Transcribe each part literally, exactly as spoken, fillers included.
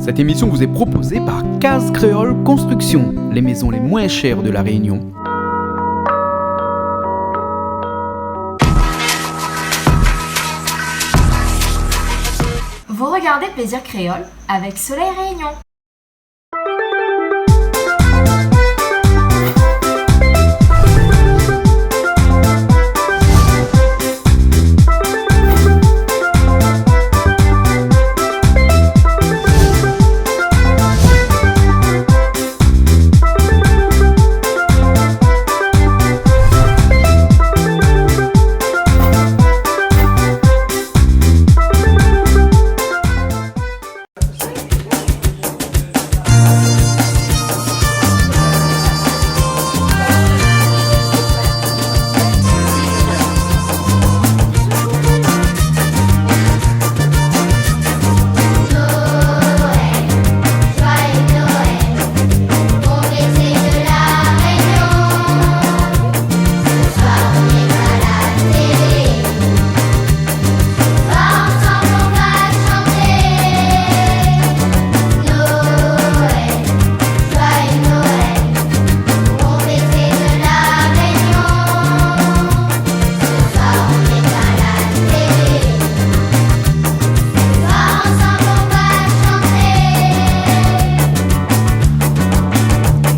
Cette émission vous est proposée par Case Créole Construction, les maisons les moins chères de La Réunion. Vous regardez Plaisir Créole avec Soleil Réunion.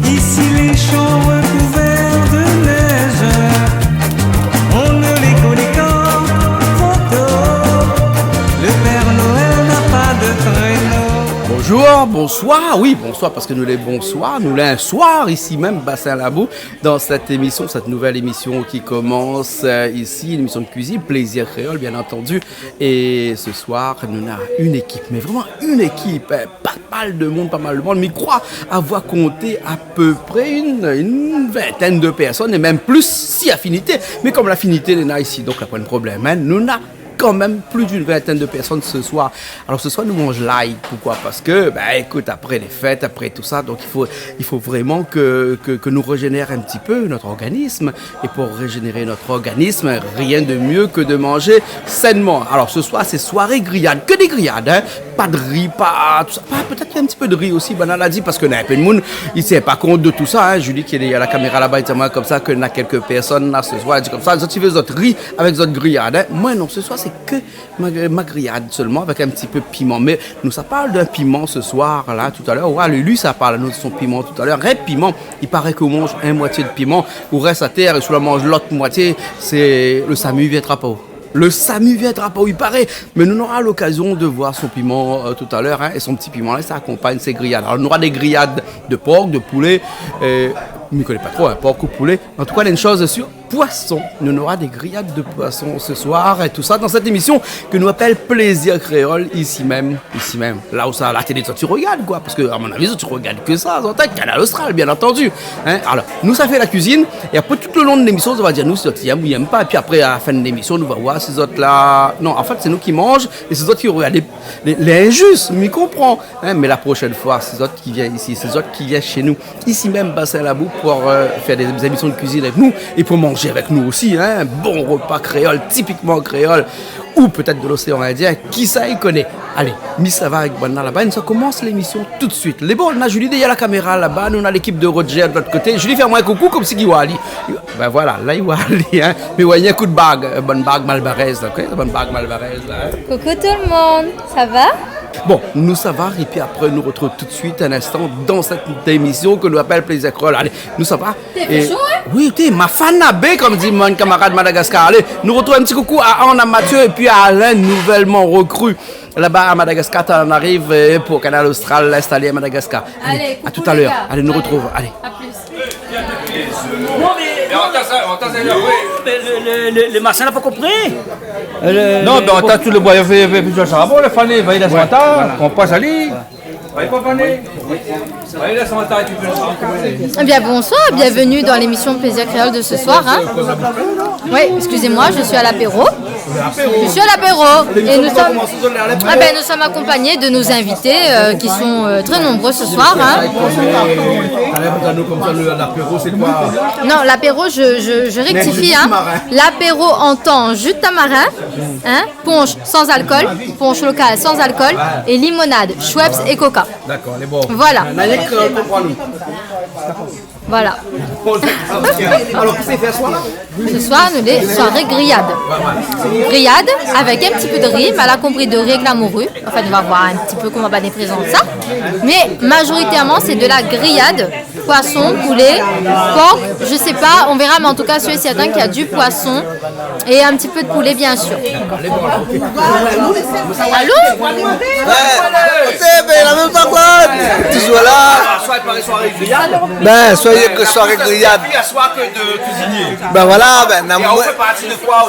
Ici, les champs recouverts de neige, on ne les connaît qu'en photo. Le Père Noël n'a pas de traîneau. Bonjour, bonsoir, oui, bonsoir, paske nou lé bonsoir, nou lé in soir, isi mèm, Bassin Labou, dans cette émission, cette nouvelle émission qui commence, euh, ici, une émission de cuisine, Plaisir Créole, bien entendu. Et ce soir, nou néna une équipe, mais vraiment une équipe, hein, pas mal de monde, pas mal de monde, mi kroi avoir konté à peu près une, une vingtaine de personnes, et même plus, si affinité. Mais comme l'affinité néna isi, donk la poin problèm, hein, nou néna quand même plus d'une vingtaine de personnes ce soir. Alors ce soir, nou manz light. Pourquoi ? Parce que, ben, écoute, après les fêtes, après tout ça, donc il faut, il faut vraiment que, que, que nous régénère un petit peu notre organisme. Et pour régénérer notre organisme, rien de mieux que de manger sainement. Alors ce soir, c'est soirée grillade. Que des grillades, hein. Pas de riz, pas tout ça. Pas, peut-être qu'il y a un petit peu de riz aussi, banna la di, paske néna in pé de moun i tienbo kont de tout ça, hein. Julie, ki lé dèrièr la kaméra laba, i di amoin konmsa ke néna kèlk pèrsone la ce soir, i di konmsa, zot i vé zot ri avèk zot griyad, hein. Moin non, ce soir, c'est que ma, ma griyad seulement, avec un petit peu de piment. Mais nou sa parl d'in piman ce soir, là, tout à l'heure. Oué, Lulu sa parl anou de son piman tout à l'heure. Rèd piman, i paré ke ou manz in moitié de piman, ou rès atèr, é si ou la manz lot moitié, sé le SAMU i vien trap aou. Le SAMU i vien trap aou, i paré. Mé nou nora lokazion de voir son piman, euh, tout à l'heure, hein, é son ti piman la, sa akonpagn sé griyad. Alor, nou nora dé griyad de por, de poulé, euh, mi koné pa tro, hein, por ou poulé. An tou ka, néna in shoz sir, poisson. Nou nora dé griyad de poisson ce soir, é tout sa dan sèt émision ke nou apèl Plaisir Créole, isi mèm, isi mèm. La ousa, la télé, zot i rogard, koi, paske, a mon avi, zot i rogard ke sa, zot, Kanal Austral, bien entendu. Hein, alor, nou sa fé la kuizine, é apré, tout le lon de lémision, zot va dir anou si zot i èm ou i èm pa. Épi apré, a la fin de lémision, nou va voir si zot la, non, an fèt, sé nou ki manz, é sé zot ki rogard lé, lé, lé injis, mi konpran. Hein, mé la proshèn foi, sé zot ki vien isi, sé zot ki vien shé nou, isi mèm, Bassin Labou, pou, euh, fé dé, dé émision de kuizine avèk nou é pou manz avèk nou osi, hein. Bon repa kréol, tipikman kréol, ou pétèt de l'océan Indien, kisa i koné. Alé, mi sava avèk banna laba, nou sa komans lémision tout de suit. Lé bon, nou na Julie dèrièr la kaméra laba, nou na lékip de Roger de lot koté. Julie, fé amoin in koukou, konmsi ki wa ali. Ben voilà, la i wa ali, hein. Mé oué, in kou de bag, euh, bann bag malbarèz, OK ? Bann bag malbarèz la, hein. Coucou tout le monde, ça va ? Bon, nou sava, épi apré, nou retrouv tout de suit, in instan, dan sèt émision ke nou apèl Plaisir Créole. Alé, nou sava. Té, i fé sho, hein ? Oui, té, ma fan abé, konm di mon kamarad Madagascar. Alé, nou retrouv in ti koukou a Anne, a Mathieu, épi a Alain, nouvèlman rekru laba a Madagascar, tan ariv, euh, pou Kanal Austral, instalé a Madagascar. Alé, a tout à l'heure. Alé, nou retrouv. Alé. A plus. Non, mé, mé antann sa, antann sa, mé le, le, le, le masin la pankor pré. Euh, le, non, le, mé antann, tout le boi, i fé, i fé plizièr sharpon, le fané, va, i lès antann, voilà. On passe à lui. Va, i fo fané. Va, i lès antann, tu peux le faire. Eh bien, bonsoir, bienvenue dans l'émission Plaisir Créole de ce soir, hein. Oui, excusez-moi, je suis à l'apéro. Je suis à l'apéro. Et nous sommes, ah ben, nous sommes accompagnés de nos invités, euh, qui sont, euh, très nombreux ce soir, hein. Alé, nou, konmsa, le, l'apéro, sé koi ? Non, l'apéro, je, je, je rectifie, hein. L'apéro entend jus de tamarin, hein, punch sans alcool, punch local sans alcool, et limonade, Schweppes et Coca. Dakor, lé bon. Voilà. Na rienk, euh, konpran nou. Voilà. Bon, dakor, ok. Alor, kosa i fé aswar la ? Ce soir, nou lé soirée grillade. Grillade avec un petit peu de riz, mal a konpri, de riz avec la morue. Enfin, on va voir un petit peu comment on va présenter ça. Mais majoritairement, c'est de la grillade. Poisson, poulet, porc, je sais pas, on verra, mais en tout cas, sûr et certain qu'il y a du poisson et un petit peu de poulet, bien sûr. Allô ? Ouais, sé, ben, la mèm patrone. Toujour la. Aswar, paré, soirée grillade. Ben, soirée, soirée grillade. Aswar ke de cuisinier. Ben voilà, ben, non,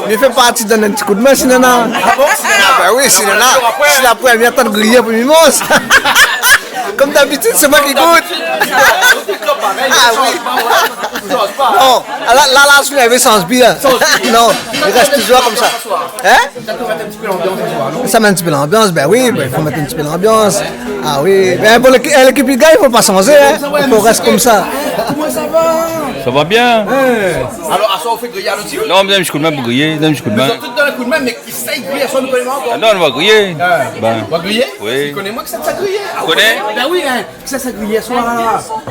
mi fé parti dann in ti koudmin, si nana. Ah bon, si nana. Ah ben oui, si nana. Si la promièr tan griyé pou mi manz. Comme d'habitude, c'est moi qui goûte. Ah oui. Non, la, la, la, si ou lavé sans bien. Non, i rès toujour konmsa. Hein ? Sa i mèt in ti pé lanbians, ben oui, ben, i fo mèt in ti pé lanbians. Ah oui, ben, pou léki-, eh, lékip i gingn, i fo pa sanzé, hein. I fo rès konmsa. Koman sa va ? Sa va bien. Alor, aswar, ou fé griyad osi ? Non, mi done in ti koudmin pou griyé, mi done in ti koudmin. Zot tout i done in koudmin, mé kisa i griy aswar, nou koné pa ankor. Ah non, nou va griyé. Ben. Ou va griyé ? Oui. Ou koné moin kisa i sa griyé ? Ah, ou koné ? Ben oui, hein. Kisa i sa griyé aswar ?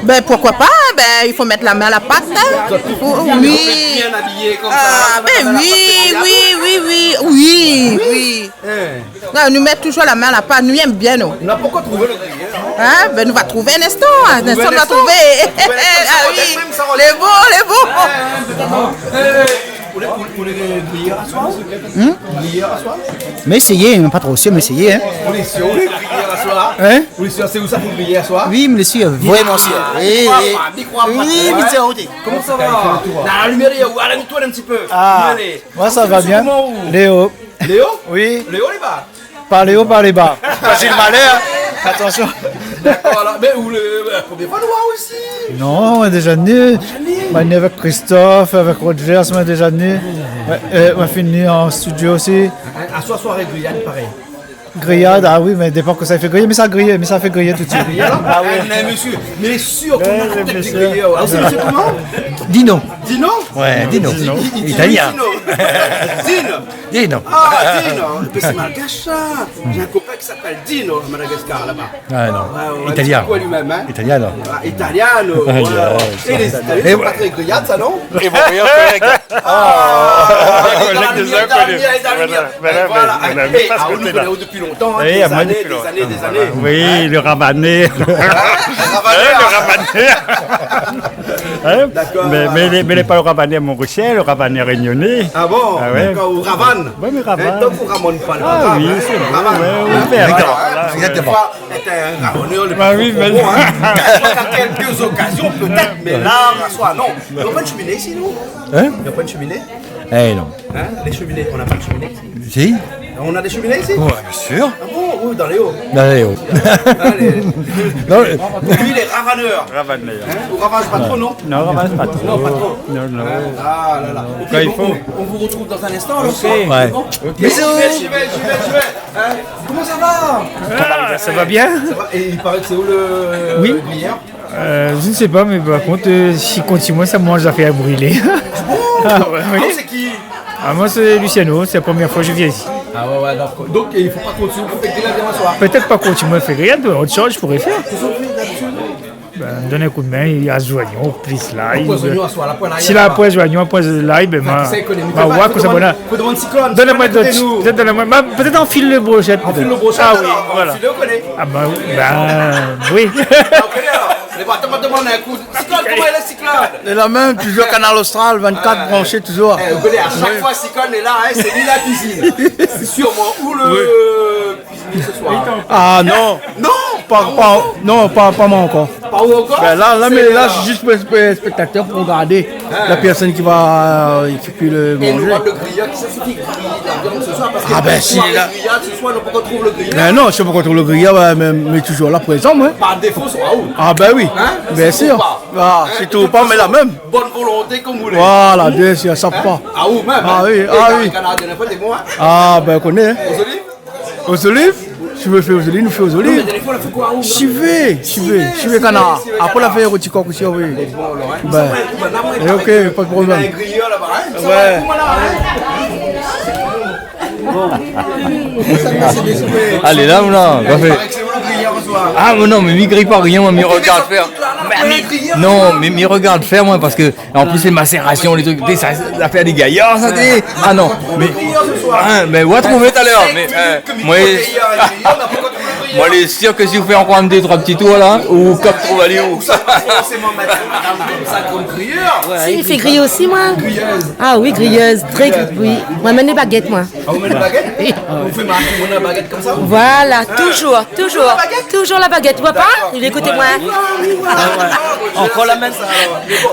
Ben, pourquoi pas ? Ben, il faut mettre la main à la pâte, hein. Zot tout bien abiyé konmsa. Ah, ben oui, oui, oui, oui. Oui, oui. Hein. Non, nou mèt toujour la min a la pat, nou yèm bien, nou. Nou la pankor trouvé le griyèr, hein ? Hein ? Ben, nou va trouvé in instan, in instan nou va trouvé. Trouvé in instan, ah oui. Lé bon, lé bon. Eh, ou lé, ou lé griyèr aswar ? Hmm ? Griyèr aswar ? Mé éséyé, mé pa tro sir, mé éséyé, hein. Ou lé sir, ou lé griyèr aswar ? Hein ? Ou lé sir, sé ou sa pou griyé aswar ? Oui, mé lé sir, vréman sir. Ah, oui, mi kroi pa, mi kroi pa. Oui, mi di aou. Koman sa va ? La limièr, ou alé, tourn in ti pé. Ah, alé. Moin sa va bien. Koman ou ? Léo. Léo ? Oui. Léo, lé ba. Pa Léo, pa lé ba. Fasil malèr. Atansion. Dakor, alor, mé ou lé, euh, promié foi nou voir osi ? Non, moin déza vni. Déza vni ? Moin la vni avèk Christophe, avèk Rogers, moin déza vni. Ouais, euh, moin la fini an studio osi. Aswar, soiré griyad, parèy. Griyad, ah oui, mé dépan kosa i fé griyé, mé sa griyé, mé sa fé griyé tout suit. Griyé, alor ? Ah oui. Eh, mé mésyé, mé sir, koman ou la kontakt griyé, hein ? Ah, sé mésyé koman ? Dino. Dino ? Ouais, Dino. Dino. Italien. Dino. Dino. Dino. Ah, Dino. Mé sé malgash, sa. J'ai un copain qui s'appelle Dino à Madagascar, là-bas. Ah, non. Ouais, ouais, ouais, italien. C'est quoi lui-même, hein ? Italiano. Ah, italiano, voilà. Ah, ouais. Et les Italiens, c'est pas très grillade, ça, non ? Et mon meilleur collègue. Ah, il est dans la lumière, il est dans la lumière, il est dans la lumière. Voilà, voilà, voilà. Eh, ah, on nous connaît depuis longtemps, hein, des années, des années, des années. Oui, le ravané. Hein ? Le ravané. Hein ? D'accord. Mé, mé lé, mé lé pa le ravané mauricien, le ravané réunionnais. Ah bon ? Ah ouais. D'accord, ou ravane. Ouais, mé ravane. Hein, donc, ou ramone pa le ravané, hein ? Ah oui, c'est vrai, ouais, ouais. Ravane, hein. Exactement. Exactement. Des fois, t'es un ramoneur, le plus profond, hein. Ah oui, mé... Je crois qu'à quelques occasions, peut-être, mais là, aswar, non. On n'a pas de cheminée ici, nous ? Hein ? On n'a pas de cheminée ? Eh non. Hein ? Les cheminées, on n'a pas de cheminée ici. Si. On a des cheminées ici ? Ouais, bien sûr. Ah bon ? Oui, dans les hauts. Dans les hauts. Allez. Non, le... Lui, il est ravaneur. Ravaneur. Hein ? On ravage pas trop, non ? Non, on ravage pas trop. Non, pas trop. Non, non. Hein ? Ah là là. Ok, donc, on, on vous retrouve dans un instant, alors. Ok. Ouais. Bon. Ok. Bisous. J'y vais, j'y vais, j'y vais, j'y vais. Hein ? Comment ça va ? Ça va, ça va bien ? Ça va ? Et il paraît que c'est vous le grilleur ? Oui. Euh, je ne sais pas, mais par contre, euh, si i kontinié, sa manz zafèr brilé. Ah bon ? Ah, ouais, oui. Ah, c'est qui ? Ah, moi, c'est Luciano, c'est la première fois que je viens ici. Ah ouais, ouais, d'accord. Donc, il faut pas continuer, faut faire grillade aswar. Peut-être pas continuer à faire grillade, mais autre chose, je pourrais faire. Qu'est-ce que vous faites d'habitude ? Ben, mi donn in koudmin, i as zoignon, plis lay. Poin zoignon aswar, la poin lay aswar. Si la poin zoignon, poin lay, ben, ma, ma voir kosa. Faut demander, faut demander Cyclone. Donn amoin, donn amoin, ma, pétèt anfil le broshèt, pétèt. Anfil le broshèt, ah oui, alors, voilà. Anfil, ou koné. Ah ben, ben, oui. Ah, ou koné, alors. Lé bon, atann, ma demann in kou. Cyclone, koman i lé, Cyclone ? Lé la mèm, toujour Kanal Austral, vingt-quatre, branché toujour. Eh, ou koné, à chaque fois, Cyclone est là, hein, c'est lui la cuisine. C'est sûrement ou le cuisinier ce soir. Ah non. Non ? Pa, pa, non, pa, pa moin ankor. Pa ou ankor ? Bin la, la, mé la, sé zis pou, pou spèktatèr, pou rogardé la pèrsone ki va, euh, ki, ki le manzé. É lo rol de griyèr, kisa sé ki griy la viann se soir ? Parske si la, griyèr se soir, nou la pankor trouv lo griyèr. Bin non, si nou la pankor trouv lo griyèr, bin, mé, mé touzour la prézan, moin. Par défo, sé aou. Ah bin oui, biensir. Ou trouv pa. Ah, si ou trouv pa, mé la mèm. Bone volonté, konm ou lé. Voilà, biensir, sa pa. Ah, ou mèm, ah oui, ah oui. Kanar dèrnié foi, té bon, hein ? Ah bin, ou koné, hein. Aux Olives ? Aux Olives ? Si ou vé fé aux Olives, nou fé aux Olives. Non, mé dèrnié foi, nou la fé koi, ou ? Si ou vé, si ou vé, si ou vé kanar. Apré, nou la fé roti kok osi, oui. Bin, OK, pa de problèm. Ouais. Alé, la, non, pa fé. Ah, mé non, mé mi griy pa rien, moin, mi rogard fèr. Mé, mé, non, mé mi rogard fèr, moin, parske an plis, lé masérasion, lé trik, té, sa, sa fé dé gayar, sa, té. Ah non, mé, hein, mé ou va trouvé talèr, mé, euh, moin, moin lé sir ke si ou fé ankor in dé, troi ti tour la, ou kap trouv ali ou. Si, mi fé griyé osi, moin. Griyèz. Ah oui, griyèz, tré gri-, oui. Moin, mi amenn lé bagèt, moin. Ah, ou amenn lé bagèt ? Oui. Ou fé marsh, ou amenn la bagèt konmsa ? Voilà, touzour, touzour. Touzour la bagèt. Touzour la bagèt, ou voi pa ? Li lé koté moin. Ankor la mèm.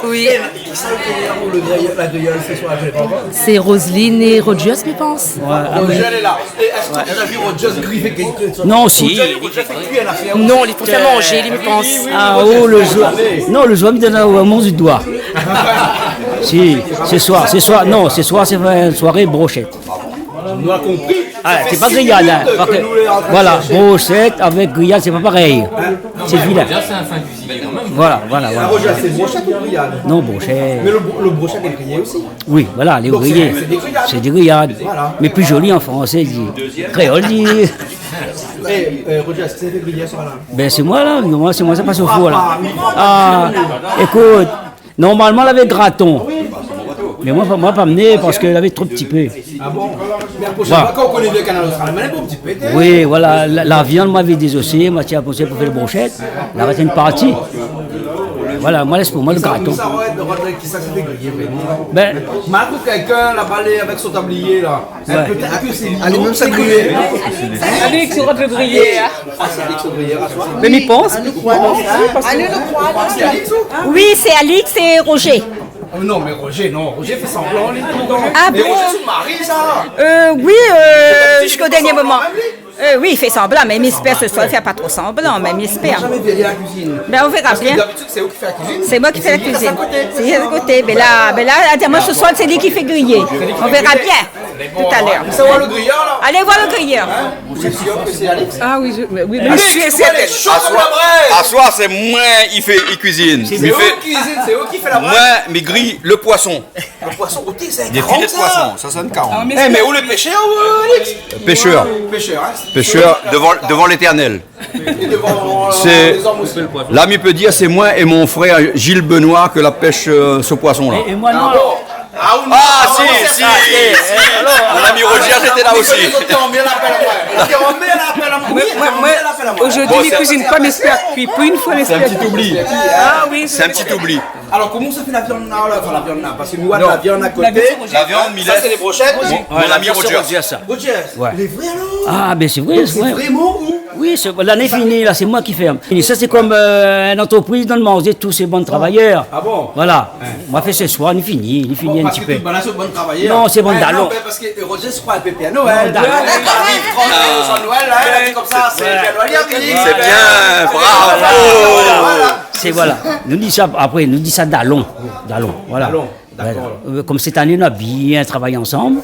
Oui. Kisa lé griyèr, lo griyèr, la griyèz se soir, je comprends pas. Sé Roselyne é Rogers, mi pans. Ouais, ah, Rogers lé la. É èske ou la vi Rogers griyé kèk shoz ? Non, si. Rogers, Rogers fé kui in nafèr osi. Non, li fé manzé, li, mi pans. Ah, oh, lo zour. Non, lo zour, mi done aou mon doi. Si, se soir, se soir, non, se soir, sé in soiré broshèt. Nou la konpri. Ah, sé pa griyad, hein, parske, voilà, broshèt avèk griyad, sé pa parèy. Sé vilin. Déjà, sé in fin kuizinié kan mèm. Voilà, voilà, voilà. Rogers, sé broshèt ou griyad ? Non, broshèt. Mé lo bro-, lo broshèt lé griyé osi. Oui, voilà, lé griyé. Donk sé, sé dé griyad. Sé dé griyad. Voilà. Mé pli zoli an fransé, di, kréol, di. Eh, euh, Rogers, kisa i fé griyé, sa, la ? Bin, sé moin, la, moin, sé moin, sa i pas o four, la. Ah, ékout, normalman, lavé graton. Mé moin, moin la pa amené parske lavé tro ti pé. Ah bon ? Mé la proshèn foi, kan ou koné le Kanal Austral, mé in bon ti pé, hein. Oui, voilà, la, la viann, moin la vi dézosé, moin la tir pou fé lo broshèt. La rès in parti. Voilà, moin la lès pou moin lo graton. Bin, Marc ou kèlkin la parlé avèk son tablié, la. Ouais. Pétèt ke sé li. Alix, sé rod lo griyé, hein. Ah, sé Alix lo griyèr, aswar. Mé mi pans. Ah, nou kroi, non ? Sé Alix, ou ? Oui, sé Alix é Roger. Oh non, mé Roger, non. Roger i fé sanblan, li, toultan. Ah bon ? É Roger, sé son mari, sa. Euh, oui, euh, ziska dernié moman. Mèm li ? Euh, oui, i fé sanblan, mé mi èspèr se soir i fé pa tro sanblan, mé mi èspèr. Ou la zamé vi ali a la kuizine ? Bin, nou vèra bien. Parske dabitid, sé ou ki fé la kuizine. Sé moin ki fé la kuizine. Sé a koté. Sé a koté. Bin la, bin la, la di amoin se soir, sé li ki fé griyé. Nou vèra bien. Talèr. Sa va, lo griyèr, la ? Alé voir lo griyèr. Hein ? Ou lé sir ke sé Alix ? Ah oui, je, mé oui, mé je suis certaine. Aswar, aswar, sé moin i fé, i kuizine. Sé ou ki kuizine, sé ou ki fé la braise. Moin, mi griy lo poisson. Lo poisson, OK, sé in filet de poisson, sa, sé in karant. Ah, mé... Eh, mé ou lé péshèr, ou, euh, Alix ? Péshèr. Péshèr, hein ? Péshèr devan, devan l'Éternel. Sé, la mi pé dir, sé moin é mon frèr Gilles Benoît ke la pèsh, euh, se poisson la. É, é moin, non. Ah bon ? Ah, si, si, si. Mon ami Roger, té la osi. Moin, moin, moin, zordi, mi kuizine pa, mi èspèr kui. Pou in foi, mi èspèr kui. Sé in ti oubli. Ah oui, sé in ti oubli. Alor, koman sa i fé la viann la, la, anfin, la viann la, parske nou néna la viann a koté. La viann, mi lès. Sa sé lé broshèt. Mon, mon ami Roger. Roger, lé vré alor ? Ah, bin sé vré, sé vré. Donk sé vréman ou ? Oui, sé, lané fini la, sé moin ki fé. É sa, sé konm, euh, in antrepriz i donn manzé tout sé bann travayèr. Ah bon ? Voilà. Moin la fé se soir, ni fini, ni fini in ti pé. Bon, parske tout bann la, sé bann travayèr. Non, sé bann dalon. Non, bin, parske, euh, Roger, mi kroi, lé pé piano, hein. Non, dalon. Kan i ariv trant, euh, Noël la, li di konmsa, sé piano, li ariv. Sé bien, bravo. Voilà. Sé, voilà. Nou di sa, apré, nou di sa dalon. Dalon, voilà. Dalon, dakor. Voilà. Euh, konm sèt ané, nou la bien travay ansanm,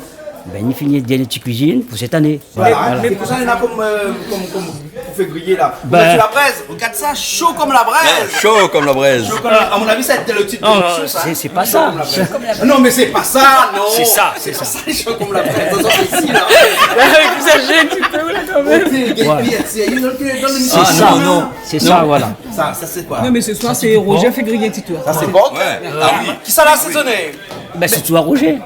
bin, ni fini dernié ti kuizine pou sèt ané. Voilà, hein. Voilà. Mé pou sa, néna konm, euh, konm, konm, pou fé griyé, la. Bin. Ou mèt su la brèz. Rogard sa, sho konm la brèz. Non, sho konm la brèz. Sho konm la, a mon avi, sa té lo tit de lémision, sa. Non, non, sé, sé pa sa. Sho konm la brèz. Non, mé sé pa sa, non. Sé sa, sé sa. Sé pa sa, sho konm la brèz. Atansion, sé isi, la. Ou égzazèr in ti pé, la, kan mèm. OK, gayar, sérié, donk, euh, dan lémision. Ah, non, non. Sé sa, voilà. Sa, sa sé koi ? Non, mé se soir, sé Roger i fé griyé, ti tour. Sa sé pork ? Ouais. Ah oui. Kisa la asézoné ? Bin, sé touzour Roger.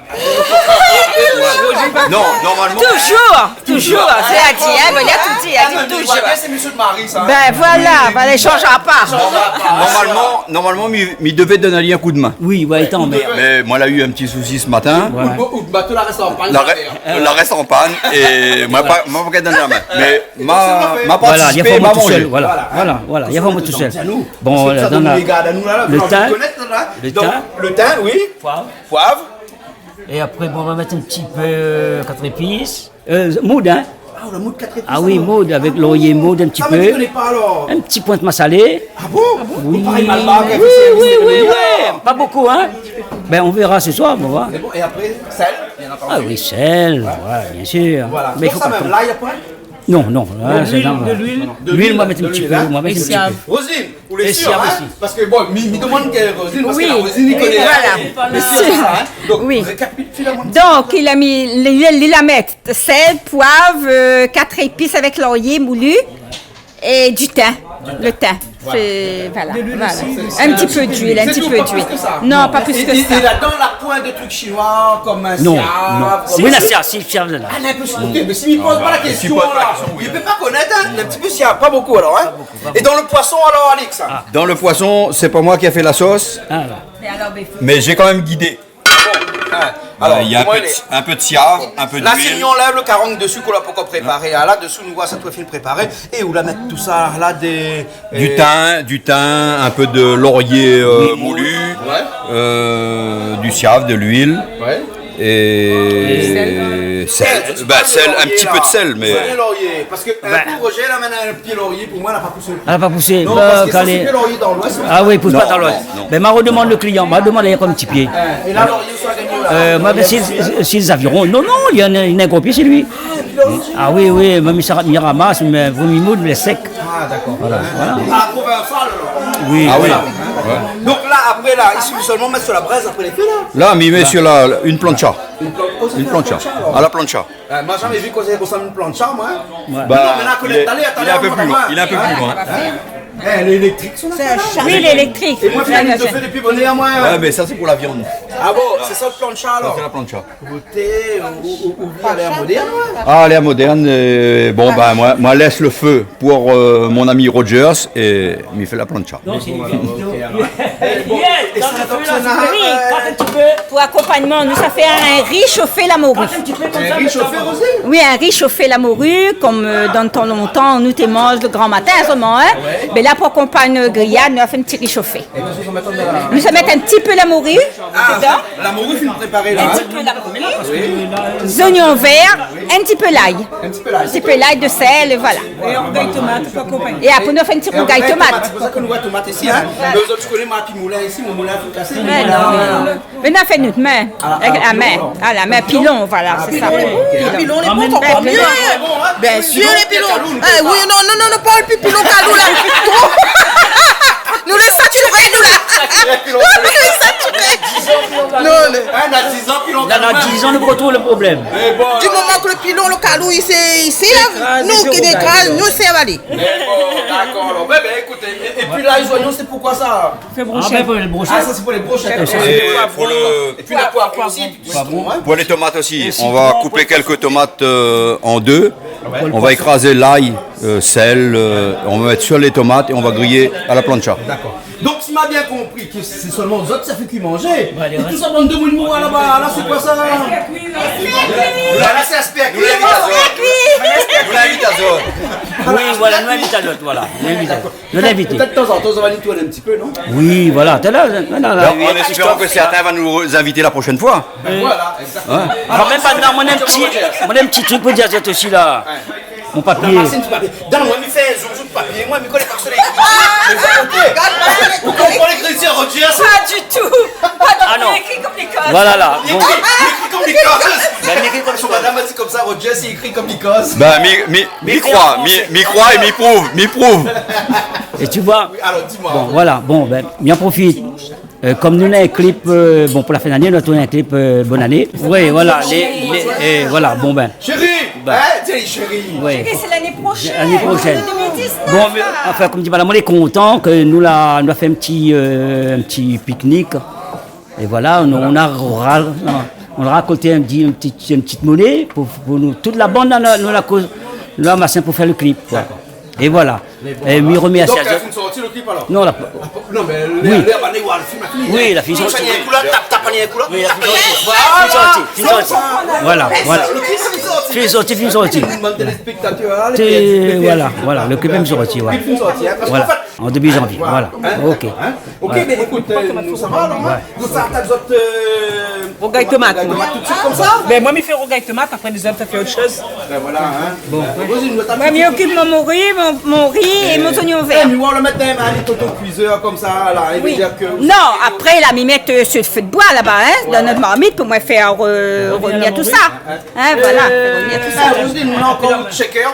Non, normalman. Toujours, toujours. Sé a di, hein, ben, li la tout di, li la di toujours. Sé mésyé Mari, sa, hein. Ben voilà, ben, li sanz pa. Normalman, normalman, mi, mi devé donn ali in kou d'min. Oui, ouais, atann, mé... Mé moin la u in ti sousi se matin. Voilà. Out, out bato la rès an pann. La rè-, la rès an pann é moin pa, moin pa gingn donn la min. Mé ma, ma partisipé, ma manzé. Voilà, li la fé amoin tousèl, voilà. Voilà, voilà, li la fé amoin tousèl. Bon, voilà, dan la, le tin, le tin, oui. Poiv. Poiv. É apré, bon, on va mèt in ti pé, euh, kat zépis. Euh, moud, hein. Ah, ou la moud kat zépis, alor. Ah oui, moud, avèk lorié moud, in ti pé. Sa, mi koné pa, alor. In ti poin masalé. Ah bon ? Oui. Ou parèy Malbar, oui, oui, oui, oui. Pa bonpé, hein. Ben, on verra ce soir, on va voir. Sé bon, é apré, sèl, bien antandu. Ah oui, sèl, voilà, bien sûr. Voilà. Mé i fo pa tro. Donk sa mèm, lay, apré ? Non, non, la, sé... De luil, de luil. Luil, moin mèt in ti pé, moin mèt in ti pé. É siav. Rosine, ou lé sir, hein ? Parske, bon, mi, mi domann ke Rosine, parske la Rosine, li koné, hein. Oui, voilà. Lé sir, hein ? Donk, rékapitile amoin in ti pé. Donk, li la mi, li, li la mèt sèl, poiv, euh, kat zépis avèk lorié moulu é du tin. Le tin. Voilà. Sé, voilà, voilà. In ti pé d'luil, in ti pé d'luil. Sé tout, pa plis ke sa. Non, pa plis ke sa. É, é, é ladan, la poin de trik shinoi, konm in siav, konm... Non, non. Oui, la siav, si, siav la. Ah, non, mé si, OK, mé si mi poz pa la késtion, la, mi pé pa konèt, hein. In ti pé siav, pa bonpé, alor, hein. Pa bonpé, pa bonpé. É dan le poison, alor, Alix, hein ? Ah. Dan le poison, sé pa moin ki la fé la sos. Ah, la. Mé alor, mé fo... Mé j'ai quand même guidé. Bon, hein, alor, koman i lé ? Ouais, il y a un peu de, un peu de siav, un peu d'huile. La, si nou anlèv le karang desi, k'ou la pankor préparé, hein, la desi, nou voi sa, tout fine préparé. É ou la mèt tout sa la, dé, euh, du thym, du thym, un peu de laurier, euh, moulu, ouais, euh, du siav, de l'huile. Ouais. Et sel. Sel, ben, sel, un petit peu de sel, mais... Lorié, parske, euh, ben, pou Roger, la, mintnan, le pié lorié, pou moin, la pa pousé. La pa pousé. Non, ben, parske sa, sé pié lorié dan l'Ouest. Ah oui, i pous pa dan l'Ouest. Non, non. Ben, ma redomann le klian, ma redomann ali konm ti pié. Hein, é la, lorié, sa la gingn la. Euh, ma, si, si, si lé zaviron. Non, non, li néna in, in gro pié shé li. Ah, pié lorié. Ah oui, oui, mèm sa, mi ramas, mé vo mi moud, mé sèk. Ah, dakor. Voilà, voilà. Ah, provençal, alor. Oui, voilà. Ah oui. Ouais. Donk la, apré, la, i sufi solman mèt su la brèz, apré lé fé, la. La, mi mèt su la, la, in plancha. In plan-, oh, sa sé in plancha, alor. In plancha. A la plancha. Euh, moin la zamé vi kosa i rosanm in plancha, moin. Ouais. Non, mé la, koné, talèr, li lé in pé pli loin. Li lé in pé pli loin. Hein ? Eh, lé éléktrik, sa, la. Sé in sharpé. Oui, lé éléktrik. É moin, mi fé in douz fé dopi bonèr, moin. Ouais, mé sa, sé pou la viann. Ah bon, sé sa le plancha, alor. Sa, sé la plancha. Goté, ou, ou, ou, ou alé a modèrn, ouais. Ah, alé a modèrn, euh, bon, ben, moin, moin lès le fé pou, euh, mon ami Rogers é mi fé la plancha. Donk, sé in vidéo. Pou akonpagnman, nou sa fé in ri shofé la mori. In ri shofé, Rosine ? Oui, in ri shofé la mori, konm, euh, dan le tan lontan, nou té manz le gran matin solman, hein. Ouais. Mé la, pou akonpagn griyad, nou la fé in ti ri shofé. Nou sa mèt in ti pé la mori dedan. La mori fine préparé la, hein ? In ti pé la mori. Oui. Zonion vèr, in ti pé lay. In ti pé lay. In ti pé lay, de sèl, é voilà. É rougay tomat pou akonpagné. É apré, nou fé in ti rougay tomat. Sé pou sa ke nou voi tomat isi, hein. Voilà. Mé zot i koné, moin, pi moulin isi, mon moulin la tout kasé. Mé non, mé non. Mé nou la fé nout min. A la min. A la min, pilon, voilà, sé sa. Pilon, lé bon, ankor mié. Bien sir, lé pilon. Eh oui, non, non, non, non, pa le pi pilon kalou, la. Nou lé satiré, nou, la. Nou lé satiré. Non, non. Hein, na diz an, pilon kalou. Na diz an, nou kontwol le problèm. Di moman ke le pilon, le kalou, isi, isi, la, nou ki dékraz, nou sé avalé. Mé bon, dakor, alor. Mé ben, ékout, é, é pi la, lé zonion, sé poukoi sa ? Fé broshèt. Ah, ben, pou le broshèt. Ah, sa, sé pou le broshèt. É pou le, é pi le poiv osi. Poivron. Pour les tomates aussi, on va couper quelques tomates, euh, en deux. On va écraser l'ail, euh, sel, euh, on va mettre sur les tomates et on va griller à la plancha. Dakor. Donk, si ma bien konpri, ke sé solman zot sa fé kui manzé. É tout sa bann demoun i mor laba, la, sé koi sa, la ? La, la, sé Asper kui. Nou invit azot. Oui, voilà, nou invit azot, voilà. Nou invit azot. Nou invit. Pétèt tazantan, sa va nétoiy in ti pé, non ? Oui, voilà. Talèr, non, non, non. Donk, an éspéran ke sèrtin va nou invit la proshèn foi. Ben voilà, exactement. Hein ? Alor, kan mèm, moin néna in ti, moin néna in ti trik pou dir azot osi, la. Ouais. Mon papié. Ramas in ti papié. Donn amoin, mi fé in zoom su papié. Moin, mi koné pa ke sé lé ékri. Mé sé OK. Ou konpran lékritir, Rogers ? Pas du tout. Pas du tout. Ah non. Li ékri konm lé koz. Voilà, la. Li ékri, li ékri konm lé koz. Ben, li ékri konm son madam la di konmsa, Rogers, li ékri konm lé koz. Ben, mi, mi, mi kroi, mi, mi kroi é mi prouv, mi prouv. É ti voi. Oui, alor, di amoin. Bon, voilà. Bon, ben, mi an profit. Euh, konm nou néna in klip, euh, bon, pou la fin d'ané, nou la tourn in klip, euh, bonne année. Oui, voilà, lé, lé, euh, voilà, bon, ben. Chéri, hein, di ali chéri. Ouais. Chéri, sé l'ané proshèn. L'ané proshèn. Deux mille dix-neuf, la. Bon, mé, anfin, konm di, voilà, moin lé kontan ke nou la, nou la fé in ti, euh, in ti piknik. É voilà, nou, nou la ral-, non. Nou la rakòlt in ti, in ti, in ti moné pou, pou nou, tout la bann la, nou, nou la koz, nou la ramas pou fé le klip, koi. Dakor. É voila. Mé bon, é mi remèrsi azot. Donk, la fine sorti le klip alor ? Non, la pa. Ah, non, mé lé, oui, lé, lé, lé, lé, lé, lé, lé. Oui, la fine sorti. Tap, tap, tap, tap, tap. Oui, la fine sorti. Voila, fine sorti, fine sorti. Voila, voila. Fine sorti, fine sorti. Tout le monde, téléspectateur, hein, le klip, voila, voila, le klip lé sorti, oué. Klip lé sorti, hein, parce qu'en fait, hein, voila. An début janvier, voila. Hein ? Ok. Hein ? Ok, mé ékout, euh, nou sava alor, hein ? Ouais. Nou sa atak zot, euh, rougay tomat, rougay tomat tout de suite konmsa ? Ben, moin, mi fé rougay tomat, apré, lézot, sa fé ot shoz. Ben voilà, hein. Bon. Vas-y, nou atak. Moin, mi okip mon mori, mon, mon ri é mon zoignon vèr. Eh, mé ou la mèt in, in ti koto kuizèr konmsa, la, i vé dir ke... Non, apré, la, mi mèt, euh, su le fé d'boi, laba, hein, dan nout marmit pou moin fé, euh, revnir tout sa. Hein, voilà, fé revnir tout sa. Eh, Roselyne, nou néna ankor out shaker.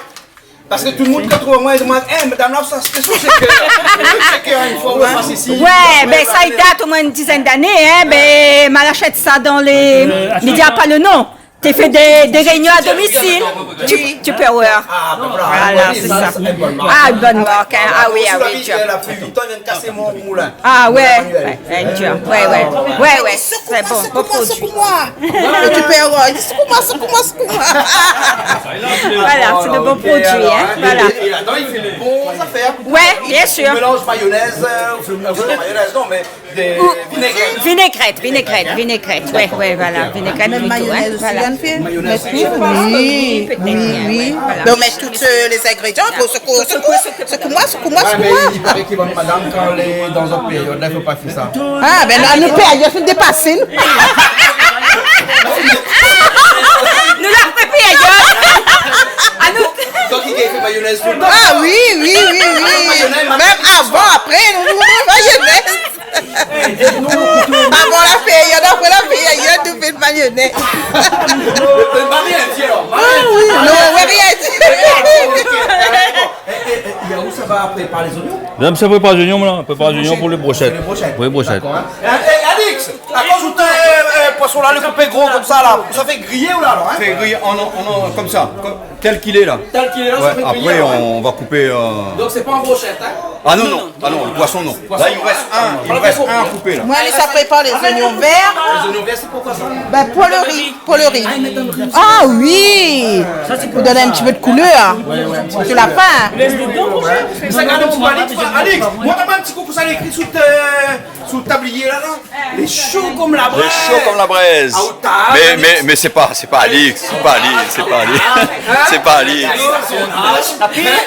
Parce que tout le monde, kan i trouv amoin, i domann : « Eh, madame la, sa, sé son shaker. » Le shaker, une fois, on passe ici. Ouais, ben, sa i dat omoin in dizèn d'ané, hein, ben, ma la ashèt sa dan lé, mi di pa le non. Té fé dé, dé réunion à domicile. Tupperware. Ah, ben voilà. Voilà, sé sa. Ah, in bone mark, hein. Ah oui, ah oui, tu vois. La fille, i vien kasé mon moulin. Ah ouais, ouais, ouais, tu vois. Ouais, ouais. Ouais, ouais. Sé bon, bon produi. Sekou-moi, sekou-moi. Sekou-moi, sekou-moi, sekou-moi. Voilà, sé de bon produi, hein. Voilà. Et, et là-dedans, il fait de bonnes affaires. Ouais, bien sûr. Mélange mayonnaise, euh, enfin, mayonnaise, non, mais des vinaigrettes. Vinaigrette, vinaigrette, vinaigrette. Ouais, ouais, voilà, vinaigrette plutôt, hein, voilà. Même mayonnaise aussi, Anne fait ? Mayonnaise. Oui, oui, oui. Voilà. Ben, on met tous, euh, les ingrédients. Faut secouer, secouer, secouer. Sekou-moi, sekou-moi, sekou-moi. Ouais, mais il paraît que votre madame, quand elle est dans une période, là, il faut pas faire ça. Ah, ben, la, nout périod la dépasé, nou. Nou la pa périod. Ah, nou. Donk, i fé mayonèz tout le tan. Ah oui, oui, oui, oui. Mayonèz, mayonèz. Mèm avan, apré, nou, nou, nou, mayonèz. Avan la périod, apré la périod, nou fé mayonèz. Mé pa rien di, alor. Ah oui, non, rien di. Eh, eh, eh, i a ousa va prépar lé zoignon ? Mé sa prépar lé zoignon, la. Prépar lé zoignon pou lé broshèt. Pou lé broshèt. Pou lé broshèt. Dakor, hein. Eh, eh, Alix, akoz ou té, eh, poison la, lé koupé gro konmsa la, sa fé griyé ou la, alor, hein ? Fé griyé an, an, an, konmsa, kom, tel kil lé la. Tel kil lé la, sa fé griyé, ouais. Ouais, apré, on va koup, euh... Donk sé pa an broshèt, hein ? Ah non, non, ah non, le poison, non. Poison, non. La, i rès in, i rès in a koupé, la. Moin, mi sa prépar lé zoignon vèr. Lé zoignon vèr, sé pou koi sa ? Ben, pou le ri. Pou le ri. Ah, i mèt dan le ri. Ah oui. Sa, sé pou done in ti pé de koulèr. Ouais, ouais. Pou la fin. Mé sa, gard in ti pé, Alix, Alix, mont amoin in ti kou, sa lé ékri sou, euh, sou le tablié la, la. Lé sho kom la brèz. Lé sho kom la brèz. Ah, ou ta... Mé, mé, mé sé pa, sé pa Alix, sé pa Alix, sé pa Alix. Hein ? Sé pa Alix.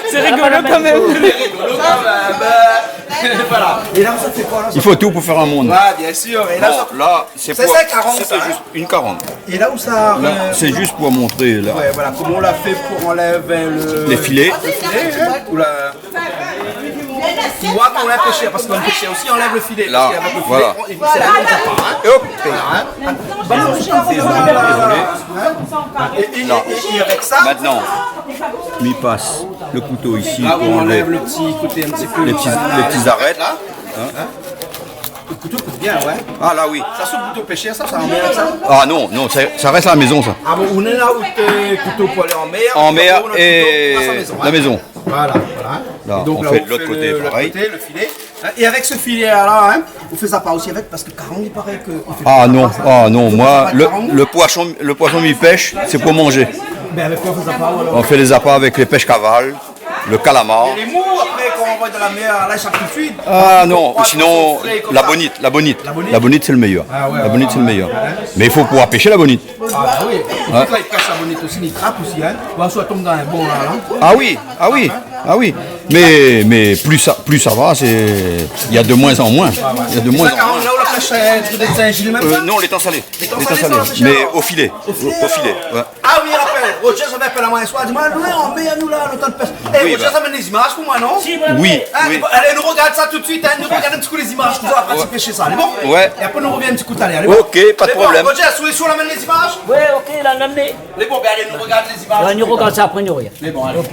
Sé rigolo kan mèm. Sé rigolo kan mèm, ben, voilà. É la, sa fé koi, la, sa ? I fo tout pou fé in mond. Ouais, bien sûr. É la, bon, sa, la, sé pou, sé karang, sé sa, hein ? Juste une karang. É la ousa, euh, sé juste pou montrer, la. Ouais, voilà, koman ou la fé pou anlèv le, le filé. Lé filé, hein, ou la... Ou voi kan ou la pèsh, parske ou pèsh osi, anlèv le filé, la, parske avèk le filé, voilà, on, i, sé la mèm zafèr, hein. Et hop. Voilà, hein. Désolé, désolé. Hein ? É, é, é, é avèk sa, maintenant, mi pas le kouto isi pou anlèv le ti koté in ti pé, lé ti, lé ti zarèt, la. Hein ? Le kouto i koup bien, ouais. Ah, la, oui. Sa, sé le kouto pèshèr, sa, sa anmèrd, sa ? Ah non, non, sa, sa rès la mézon, sa. Ah bon, ou néna out, euh, kouto pou alé an mèr, é apré, ou néna le kouto pou pasé la mézon, hein. Voilà, voilà. La, on fait de l'autre côté, pareil. É donk la, ou fé le, lot koté, le filé. Hein, é avèk se filé la, hein, ou fé zapa osi avèk, parske karang, i paré ke i fé zapa sa. Ah non, ah non, moin, le, le poison, le poison mi pèsh, sé pou manzé. Ben, avèk koi ou fé zapa, ou alor ? On fait les appâts avec les pêches cavales. Le calamar. É lé mou, apré, kan ou anvoy dan la mèr, la, i sort tout de suite. Ah non, sinon, la bonite, la bonite. La bonite ? La bonite, c'est le meilleur. Ah ouais, ouais, ouais. La bonite, c'est le meilleur. Mé i fo pouvoir pèsh la bonite. Ah, ben oui. Ouais. Kan i pèsh la bonite osi, i trap osi, hein. Ou va soi tonm dan in bon, la, la. Ah oui, ah oui, ah oui. Mé, mé plus sa, plus sa va, c'est, il y a de moins en moins. Ouais, ouais. Il y a de moins en moins. Sa, karang la, ou la pèsh, euh, du koté de Saint-Gilles mèm, sa ? Euh, non, l'étang salé. L'étang salé, sa, pêsh. Mé au filet. Au filet, ouais. Ah oui, rapèl. Roger, sa i apèl amoin in soir, i di amoin, « Noé, anmèrd anou la, lontan de pèsh. » Eh, Roger, sa amenn lé zimaz pou moin, non ? Oui, oui. Alé, nou rogard sa tout de suite, hein, nou rogard in ti kou lé zimaz, nou va parti pèsh sa, lé bon ? Ouais. É apré, nou revien in ti kou talèr, lé bon ? Ok, pas de problème. Lé bon, Roger, sou, sou la amenn lé zimaz ? Ouais, ok, la, la amenn. Lé bon, ben alé, nou rogard lé zimaz. Ouais, nou rogard sa apré, nou rogard. Lé bon, alé. Ok.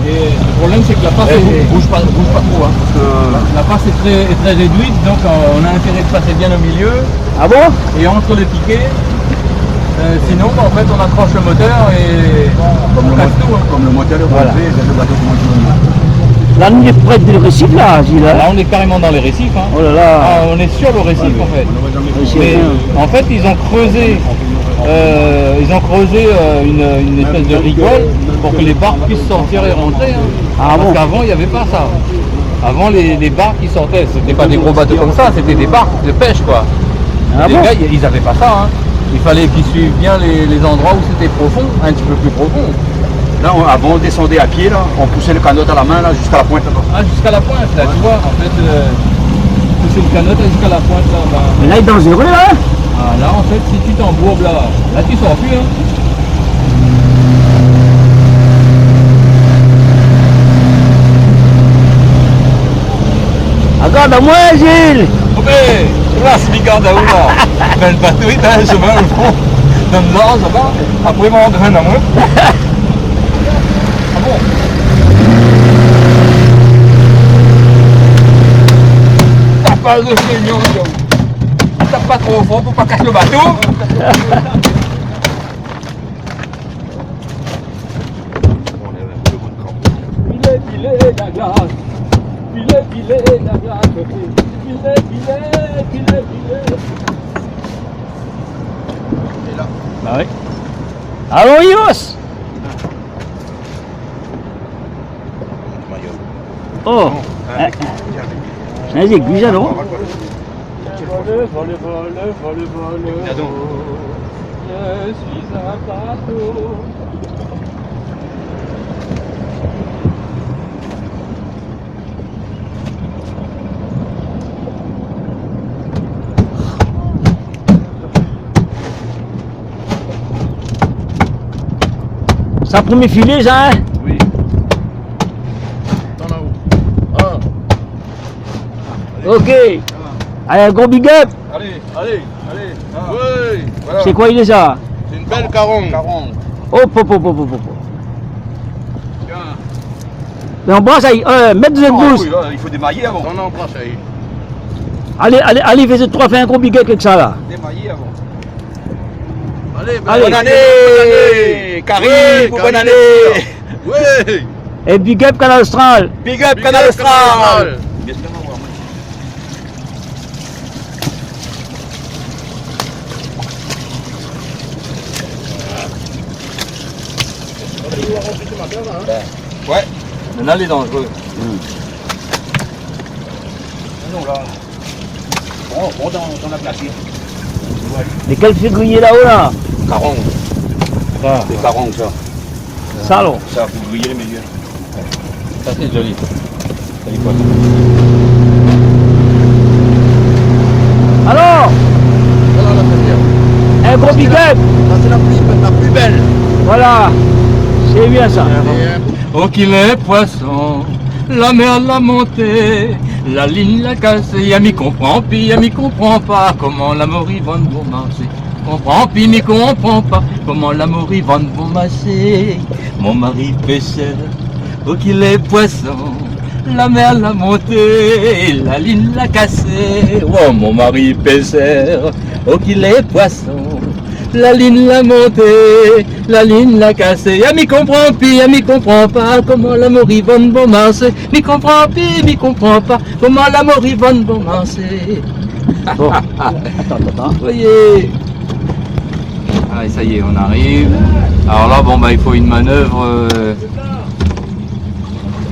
Et le problème, c'est que la passe... Eh, est, bouge pas, bouge pas trop, hein, parce que la, la passe est très, est très réduite, donc, euh, on a intérêt de passer bien au milieu. Ah bon ? Et entre les piquets, euh, sinon, bah, en fait, on accroche le moteur et on casse tout, hein. Comme le mo-, comme le moteur est relevé, voilà, le bateau commence à tourner. La, nou lé pré du récif, la, Gilles, hein ? Là, on est carrément dans les récifs, hein. Oh là là. Ah, on est sur le récif, en fait. Ouais, mais en fait, ils ont creusé, euh, ils ont creusé, euh, une, une espèce de rigole pour que les barques puissent sortir et rentrer, hein. Ah bon ? Parce qu'avant, il y avait pas ça. Avant, les, les barques, ils sortaient. C'était pas des gros bateaux comme ça, c'était des barques de pêche, quoi. Ah bon ? Les gars, ils avaient pas ça, hein. Il fallait qu'ils suivent bien les, les endroits où c'était profond, un petit peu plus profond. Là, on, avant, on descendait à pied, là, on poussait le canot à la main, là, jusqu'à la pointe, là-bas. Ah, jusqu'à la pointe, là, tu vois, en fait, euh, c'est le canot, là, jusqu'à la pointe, là, bah. Mais là, il est dangereux, là, hein ? Ah, là, en fait, si tu t'embourbes, là, là, tu sors plus, hein. Regarde, à moi, Gilles. Oh, ben, là, c'est Bigard, là, là. Ben, le bateau, il est dans le chemin, au fond. Dans le nord, ça va. Après, on rentre dans le nord. Ah bon ? Tape pas le feignant, Joe. Tape pas trop fort pour pas casser le bateau. Filé, filé, la glace. Filé, filé, la glace. Filé, filé, filé, filé. Bah oui. Allons, Yos. Oh. Vas-y, Guyane, non ? Vole, vole, vole, vole, vole. Je suis un bateau. Sa promié filé, sa, hein ? Oui. Tan la-o. Ah. Ok. Allez, un gros big up. Allez, allez, allez. Ah. Oui, voilà. C'est quoi, il est ça ? C'est une belle carangue. Carangue. Hop, hop, hop. Tiens. Mais on brasse, euh, mets deux de plus. Ah oui, là, il faut démailler avant. Non, non, on brasse, allez. Allez, allez, allez, faites trois, faites un gros big up avec ça, là. Démailler avant. Allez, ben, allez. Bonne année, bonne année. Karim, oui, bonne année. Oui. Et big up Kanal Austral. Big up Kanal Austral. Ouais. Maintenant, il est dangereux. Hmm. Non, là. Bon, bon, dans, dans la glacière. Ouais. Mais quel figurier là-haut, là ? Carangue. Ah. C'est carangue, ça. Salon. Ça, pour griller les meilleurs. Ça, c'est joli. Joli poisson. Alors, voilà la première. Un gros big up. Ça, c'est la plus, la plus belle. Voilà. C'est bien, ça. Et, euh, Oh, ki lé poisson, la mèr la monté, la lign la kasé, ya mi konpran pi, ya mi konpran pa koman la mor i vann bon marsé. Konpran pi, mi konpran pa koman la mor i vann bon marsé. Mon mari pésèr, oh, ki lé poisson, la mèr la monté, la lign la kasé. Oh, mon mari pésèr, oh, ki lé poisson, la lign la monté, la lign la kasé. Ya mi konpran pi, ya mi konpran pa koman la mor i vann bon marsé. Mi konpran pi, mi konpran pa koman la mor i vann bon marsé. Bon, attends, attends. Voyez. Allez, ça y est, on arrive. Alors là, bon, bah, il faut une manœuvre, euh,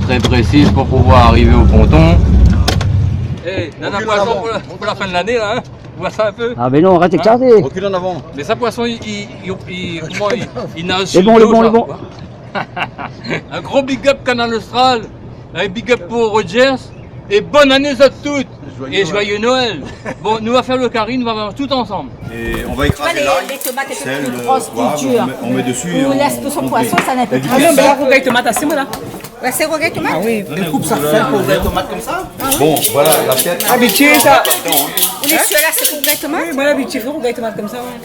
très précise pour pouvoir arriver au ponton. Eh, nana poisson pour la, pour la fin de l'année, là, hein. Ou voi sa in pé ? Ah, mé non, arèt èk sa, té. Recule en avant. Mé sa, poisson, i, i, i, i, koman, i, i naz su dlo, sa. Lé bon, lé bon. In gro big up Kanal Austral, in big up pou Rogers, é bone ané zot tout, é joyeux Noël. Bon, nou va fé lo kari, nou va manz tout ansanm. Et on va écraser l'ail, sel, euh, poivre, on met, on met dessus et on, on grille. Ou lès pou son poisson, sa na pa de... Ah non, mé la, rougay tomat, sé moin la. Ouais, sé rougay tomat ? Ah oui. Mé koup sa fin pou rougay tomat konmsa. Bon, voilà, la tèt. Abitié sa. Ou lé sir la, sé pou rougay tomat ? Oui, moin la abitié fé rougay tomat konmsa, ouais.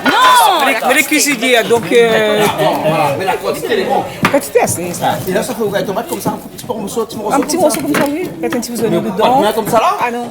Non, mé lé, mé lé kuizinié, donk, euh, voilà, mé la kantité lé bon. Kantité asé, sa. É la, sa fé rougay tomat konmsa, in ti morso, ti morso konmsa. In ti morso konmsa, oui. Mèt in ti zoignon dedan. Mé konmsa la ? Ah non.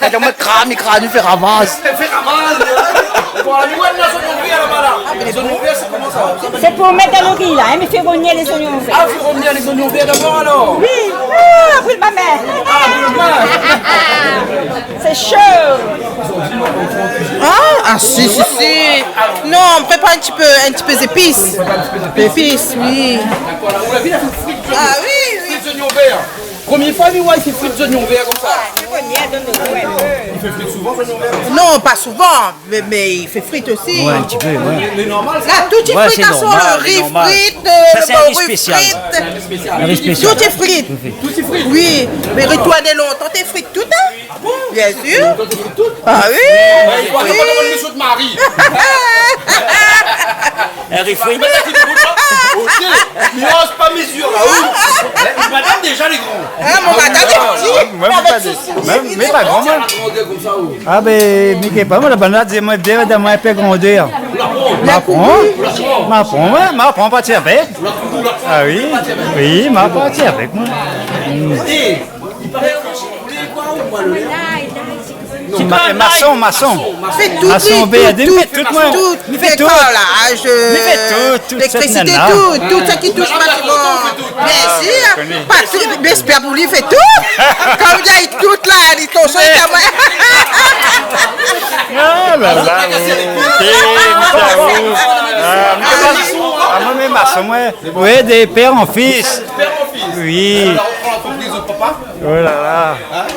Kan i kram, i kram, i fé ramaz. Fé ramaz, hein. Bon, nou néna lé zoignon vèr laba la. Lé zoignon vèr, sé koman sa ? Sé pou mèt dan lo ri la, hein, mé fé rovnir lé zoignon vèr. Ah, fé rovnir lé zoignon vèr dabor alor. Oui. Ah, bril pa mé. Ah, bril pa. Sé sho. Ah, ah, si, si, si. Non, mi prépar in ti pé, in ti pé zépis. Zépis, oui. Dakor, la, ou la vi, la fé frit zoignon. Ah oui, oui. Frit zoignon vèr. Promié foi mi oi i fé frit zoignon vèr konmsa. Ah, sé bon, bien, donn anou in pé. I fé frit souvan, zoignon vèr konmsa ? Non, pa souvan, mé, mé i fé frit osi. Ouais, in ti pé, ouais. Mé, mé normal, sa. La, tout i frit, sé normal, lo ri frit, euh, lo mori frit. Ouais, sé normal. Sa, sé in ri spésial. In ri spésial. Tout i frit. Tout i frit. Oui, mé retourn lontan, té frit tout, hein ? Ah bon ? Bien sûr. Lontan, té frit tout ? Ah oui. Ouais, i fo atann, atann, atann, Mari. Èl i frit. Mé la, ti bout la. Ok. Mi oz pa mezir la, oui. Madam, déza, lé gran. Ah, mon madam lé pti. Moin, moin, pa de, moin, mi lé pa gran, moin. Ah, ben, mi ké pa, moin, la bann la di amoin, dé, done amoin in pé grandèr. Ma pran, ma pran, ouais, ma pran pa tir avèk. Ah oui, oui, ma pran pa tir avèk, moin. Mm. Ti ma-, mason, mason. Fé tout, mason, li, bé, tout, tout, tout, moin. Tout, fé tout. Karlaz, euh, léktrisité, tout, tout sak i toush batiman. Bien sûr. Ah, pa tout, mé sé pa pou li fé tout. Kan i di tout la, li tonm sou li, moin. Ah la la, ok, mi sa ou. Ah, moin, mi mason, moin. Oui, de père en fils. Oui. Alor, ou pran lantrepriz out papa ? Oh la la. Hein ?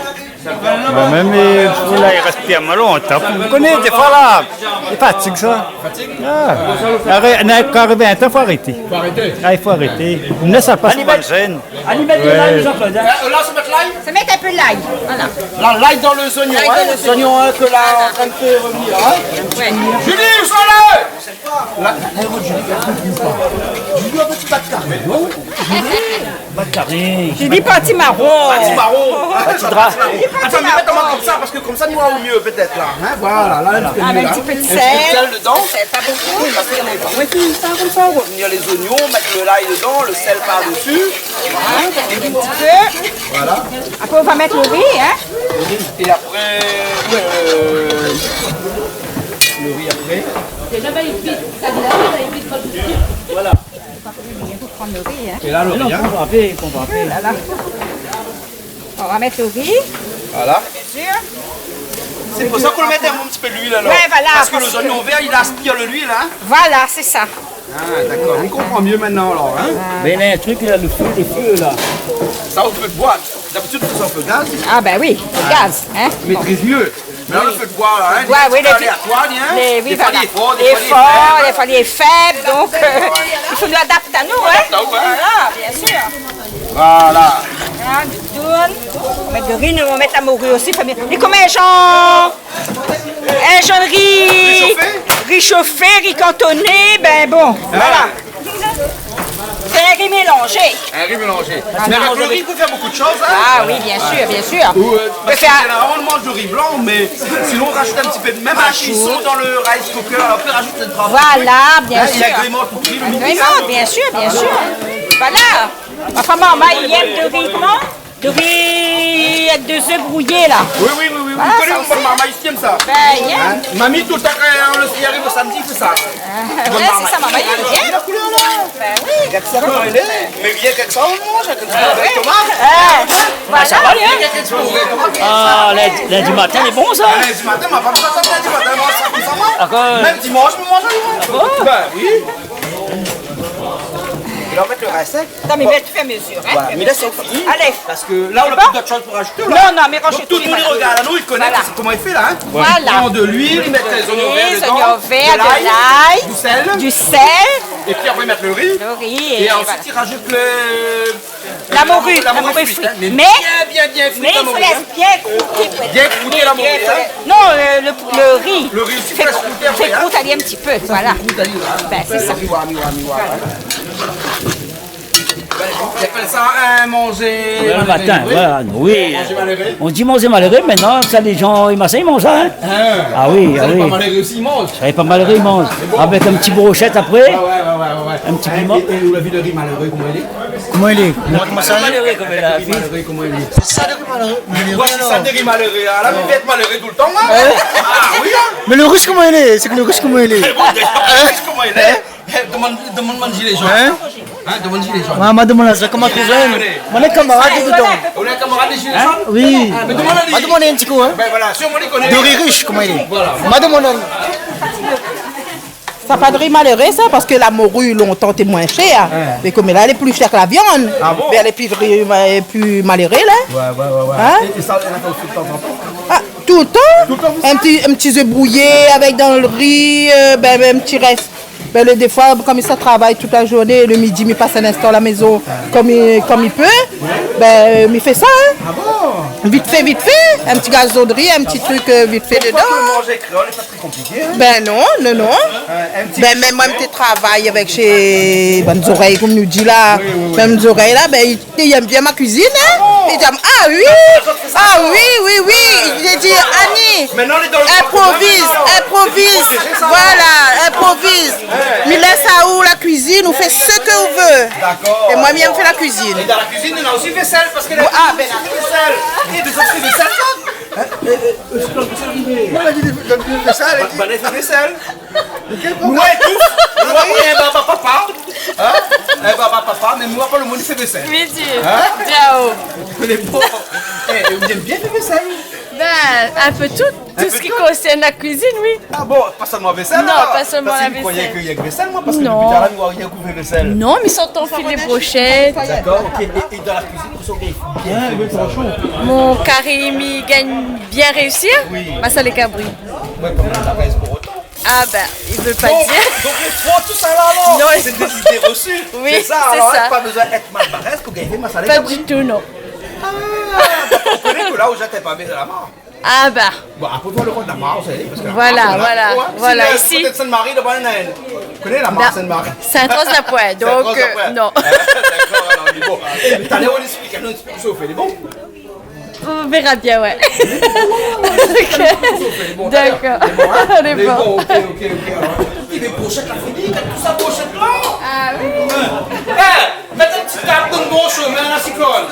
Moin mèm, euh, pou la, i rès pi amoin lontan. Ou koné, défoi la, i fatig sa. Fatig ? Ah. Aré-, na, kan ariv in tan, fo arété. Fo arété. Ah, i fo arété. Nou sa pas pou bann jenn. Alé, mèt de lay, Jean-Claude, hein. Euh, la, sa mèt lay ? Sa mèt in pé lay, voilà. La, lay dan lé zoignon, hein. Lay dan lé zoignon. Lé zoignon, hein, ke la, voilà, an trin de fé rovnir, hein. Ouais. Julie, ousa lé ? La, la, la, Julie, Julie, in ti bat karé, non ? Bat karé. Lé parti maron. Parti maron. Parti dra. Atann, mé mèt amoin konmsa, parske konmsa nou oi mié pétèt la, hein, voilà, la, in ti pé mié la. Ah, mé in ti pé de sèl. In ti pé de sèl dedan. Sèl, pa bonpé. Oui, parske, oui, sa, konmsa, ou rovnir lé zoignon, mèt lo lay dedan, lo sèl par desi. Hein, in ti pé. Voilà. Apré, ou va mèt lo ri, hein. É apré, euh, lo ri apré. Déza, va vit. Sa, déza, va vit. Voilà. Fo pran lo ri, hein. É la, lo ri, hein. Non, pran pa pé, pran pa pé. Voilà. Nou va mèt lo ri. Voilà. Bien sûr. Sé pou sa k'ou mèt in ti pé luil, alor. Ouais, voilà, parske lo zoignon vèr, i aspir luil, hein. Voilà, sé sa. Ah, dakor. Mi konpran mié mintnan, alor, hein. Mé néna in trik, la, lo fé, lo fé, la. Sa, o fé de boi. Dabitid, ou fé sa o fé gaz. Ah, ben oui, o gaz, hein. Bon. Métriz mié. Mé la, lo fé de boi la, hein, lé aléatoir, hein. Lé, oui, voilà. Défoi lé for, défoi lé for, défoi lé fèb, donk, euh, i fo nou adapt anou, hein. Adapt anou, hein. Voilà, bien sûr. Voilà. La, nou tourn. Mèt lo ri, nou mèt la mori osi, fami. É konm in janr, in janr ri, ri shofé, ri kantoné, ben bon, voilà. Sé in ri mélanzé. In ri mélanzé. Mé avèk lo ri, ou pé fé bonpé de shoz, hein. Ah oui, bien sûr, bien sûr. Ou, euh, parske zénéralman, nou manz do ri blan, mé sinon, nou rajout in ti pé, mèm a la kuison, dan lo rice cooker, ou pé rajout in ti pé. Voilà, bien sûr. Hein, i agrémant lo ri, lo midi, hein. Agrémant, bien sûr, bien sûr. Voilà. Ma fanm, ma, i èm do ri, koman ? Do ri avèk dé zèf brouyé, la. Oui, oui, oui, oui, oui. Ah, mi koné, sa osi. Mon marmay i èm sa. Ben, i èm. Hein ? Mami, toultan, kan i ariv lo samdi, i fé sa. Ah, ouais, sé sa, marmay i èm. Gard la koulèr la. Ben oui. Gard sa, koman i lé. Mé rienk avèk sa, ou manz avèk in ti pé tomat. Ah, ouais. Voilà. Sa va, rienk avèk in ti pé tomat. Ah, lindi, lindi matin, lé bon, sa. Ah, lindi matin, ma fanm i atann lindi matin, moin, sa konmsa, moin. Dakor. Mèm dimansh, mi manz ali, moin. Ah bon ? Ben oui. É la, ou mèt lo rin sèk. Atann, mé bon, mèt o fur é a mezir, hein. Voilà, mé la, sé fini. Alé. Parske la, ou na pli dot shoz pou rajouté, la. Non, non, mé ranz tout, tout lo moun i rogard, la, nou, i koné koman i fé, la, hein. Voilà. I pran de luil, i mèt lé zoignon vèr dedan, de lay, du sèl. É pi apré, i mèt lo ri. Lo ri, é voilà. É ansuit, i rajout lo, la mori, la mori frit, hein. Mé bien, bien, bien frit, la mori, hein. Mé i fo lès bien krouté, bien krouté, la mori, hein. Non, lo, lo, lo ri. Lo ri osi, fé, fé krouté apré, hein. Fé krout ali in ti pé, voilà. Fé krout ali, voilà. Ben, sé sa. Mi oi, mi oi, mi oi, hein. Apèl sa in manzé maléré, oui. Manzé maléré. Voilà, oui. Manzé maléré. On di manzé maléré, mintnan sa, lé jan i manz sa, in. In. Ah oui, ah oui. Sa lé pa maléré osi, i manz. Sa lé pa maléré, i manz. Mé bon. Avèk in ti broshèt apré. Ouais, ouais, ouais, ouais, ouais. In ti piman. É, é, é ou la vi lo ri maléré, koman i lé ? Koman i lé ? Koman sa i lé ? Maléré, koman i lé ? Ri maléré, koman i lé ? Sé sa, lo ri maléré. Mé lé vré, alor. Sé sa, lo ri maléré, in. La vi èt maléré toultan, in. Hein ? Ah oui, in. Mé lo rish, koman i lé ? Sé ke lo rish, koman i lé ? Mé bon, lo rish, koman i lé ? Hein ? Eh, domann, domann bann zilé zone. Hein ? Hein, domann zilé zone. Moin, ma domann azot koman trouvé. Moin lé kamarad dedan. Ou lé kamarad dé zilé zone ? Hein ? Oui. Ah, mé domann ali. Ma domann in ti kou, hein. Ben voilà, sirman li koné. Dori rish, koman i lé ? Voilà. Ma domann ali. Sa pa de ri maléré, sa, parske la mori, lontan, té moin shèr. Hein. Mé koméla, lé pli shèr ke la viann. Ah bon ? Mé lé pli ri, pli maléré, la. Ouais, ouais, ouais, ouais. Hein ? É, é sa, ou la fé osi tanzantan ? Ah, toultan. Toultan, ou fé sa ? In ti, in ti zé brouyé avèk dan lo ri, euh, ben, ben, in ti rès. Ben, le, défoi, kom mi sa travay tout la zourné, le midi, mi pas in instan la mézon, kom mi, kom mi pé, ben, mi fé sa, hein. Ah bon ? Vit fé, vit fé, in ti gazon de ri, in ti trik, euh, vit fé dedan, hein. Pourquoi tout le monde est créole, c'est pas très compliqué, hein ? Ben non, non, non. Euh, un petit... Ben, mèm moin, mi té travay avèk shé Bann Zorèy, kom nou di la. Oui, oui, oui. Bann Zorèy la, ben, li, li èm bien ma kuizine, hein. Ah bon ? Li di, ah oui, ah oui, oui, oui. Li di, Annie, improvise, improvise. Voilà, improvise. Mi lès aou la kuizine, ou fé sak ou vé. D'accord. É moin, mi èm fé la kuizine. É dan la kuizine, nou na osi vésèl, parske la kuizine, ah ben, sé vésèl. É, mé sa, sé vésèl, sa. Hein ? Eh, eh, eh, sé pa vésèl, li. Moin, la di, dan la kuizine, vésèl, li di. Ba, ba, la fé vésèl. Mé kèl problèm ? Ouais, tout. Moin, moin, in baba papa. Hein ? In baba papa, mé moin, pa lo moun i fé vésèl. Oui, di. Hein ? Di aou. Lé bon. Eh, ou èm bien fé vésèl ? Ben, in pé tout. In pé tout ? Tout sak i konsèrn la kuizine, oui. Ah bon, pa sèlman vésèl, alor ? Non, pa sèlman la vésèl. Parske mi kroiyé ke i fé vésèl, moin, parske dopi talèr, mi voi rienk ou fé vésèl. Non, mé sirtou, mi fé dé broshèt. D'accord, ok. É, é dan la kuizine, kosa ou gingn bien fé vésèl ? Mon kari, mi gingn bien réisi, hein ? Oui. Masalé kabri. Ouais, kom la rès pou otan. Ah ben, i vé pa dir. Donk, donk, lé tro, tout sa la, alor, sé dé zidé rosi. Non, sé, sé sa. Oui, sé sa, alor, hein, pa bezoin èt malbarès pou gingn fé masalé kabri. Pa ditou, non. Ah, donk, ou koné ke la, ou zèt pa bien la mar. Ah ben. Bon, apré, ou voi lo koin de la mar, ou sa, parske la mar, voilà, voilà, hein. Voilà, isi. Pétèt Sint-Mari, laba, néna in. Ou koné la mar Sint-Mari ? Sint-Roz-la-Pointe, donk, euh, non. Sint-Roz-la-Pointe. Hein, d'accord, alor, mé bon. Eh, mé talèr, ou èksplik anou, ou èksplik sak ou fé, lé bon ? On verra bien, ouais. D'accord. Lé bon, hein ? Lé bon, ok, ok, ok. Alor, i fé broshèt la fini, tout sa broshèt la. Ah oui. Eh, mèt in ti tab dan lo bon shomin, la, siklone.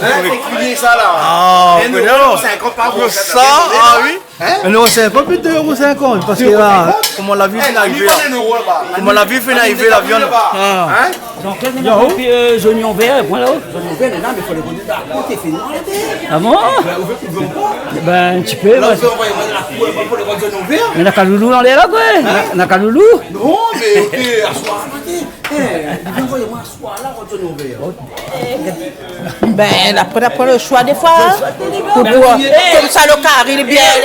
Hein, fé kriy sa, la. Ah, mé non. Euro sinkant par broshèt, sa, ah oui. Hein ? Mé non, sé pa pli dé euro sinkant, parske la, koman la vi fine arivé la. Eh, kom la vi fine arivé, la viann. Ah. Hein ? Donk la, nou na pran, euh, zoignon vèr, poin la-o. Zoignon vèr, mé non, mé fo lé rod dan la kour, té fé noir, la tèr. Ah bon ? Ben, ou vé k'ou vé ankor ? Ben, in ti pé, ouais. La, ou vé anvoy amoin dan la kour, laba, pou lé rod zoignon vèr. Mé na kaloulou anlèr la, koi. Hein ? Na kaloulou ? Non, mé, ok, aswar, la, tèr. Eh, ou vé anvoy amoin aswar la, rod zoignon vèr. Ben, la, na pwin lo shoi défoi, hein. Pou, pou, konmsa, lo kari lé bien,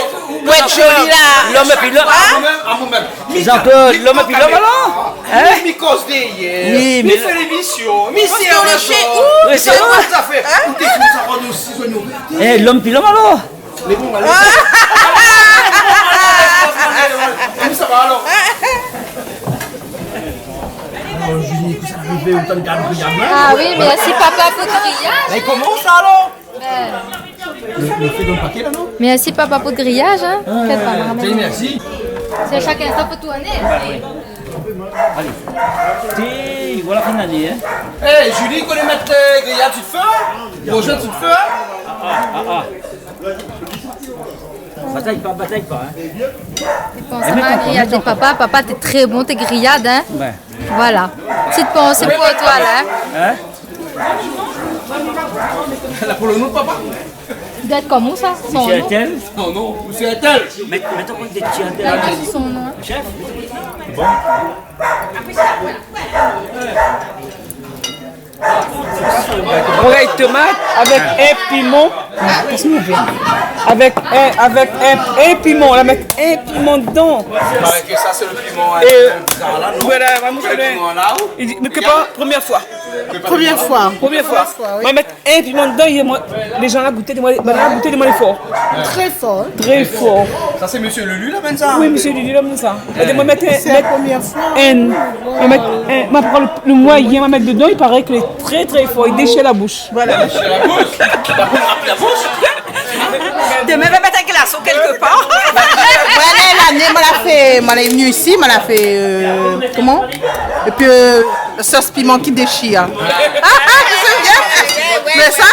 pou èt zoli, la. Lom épi lom. Hein ? Amoin mèm, amoin mèm. Jean-Claude, lom épi lom, alor ? Hein ? Mi koz dèrièr. Oui, mé mi fé lémision, mi sèr zot. Oui, sé vré. Ou té fine sa, rod osi zoignon vèr. Eh, lom épi lom, alor ? Lé bon, alé. Alé, sa va, alor. Alor, Julie, kosa i ariv, ou tann griyaz la ? Ah oui, mèrsi papa pou griyaz. Mé koman sa, alor ? Ben. Lo, lo fé dan lo paké la, non ? Mèrsi papa pou griyaz, hein. Ah, kèl pa, mèrsi. Sé shak instan pou tourné. Alé. Té, voilà, fin d'ané, hein. Eh, Julie, koné mèt, euh, griyaz tout fé, hein ? Bonjour, tout fé, hein ? Ah, ah, ah. Batay pa, batay pa, hein. Sé pou sa, mèt ankor, griyaz mèt ankor. Papa, papa té tré bon, té griyaz, hein. Ouais. Voilà. Ti pansé pou toi, la, hein. Hein ? La pou lo non de papa. I doi èt koman sa, son non ? Monsieur Intel. Son non, Monsieur Intel. Mèt, mèt ankor dé ti Intel. Son non. Chef. Bon. Brèd tomat avèk in piman. Avèk in, avèk in, in piman, la mèt in piman dedan. Paré ke sa sé le piman, é, in, bizar la, non ? Voilà, vréman, sé le piman la, ou ? Li di, mé ke pa, promié foi. Promié foi. Promié foi. Promié foi, oui. Moin la mèt in piman dedan, é moin, lé jan la gouté, moin, banna la gouté, moin lé for. Tré for. Tré for. Sa sé mésyé Lulu la amenn sa ? Oui, mésyé Lulu la amenn sa. É moin la mèt, sé la promié foi. In, moin la mèt in, moin la pran le, le moiyin, moin la mèt dedan, i paré ke lé tré, tré for, i déshir la boush. Voilà. Déshir la boush. Par kont, rap la boush. Demin va mèt in glason kèlkepar. Voilà, lané, moin la fé, moin la vni isi, moin la fé, euh, koman ? Épi, euh, sos piman ki déshir. Mé sa,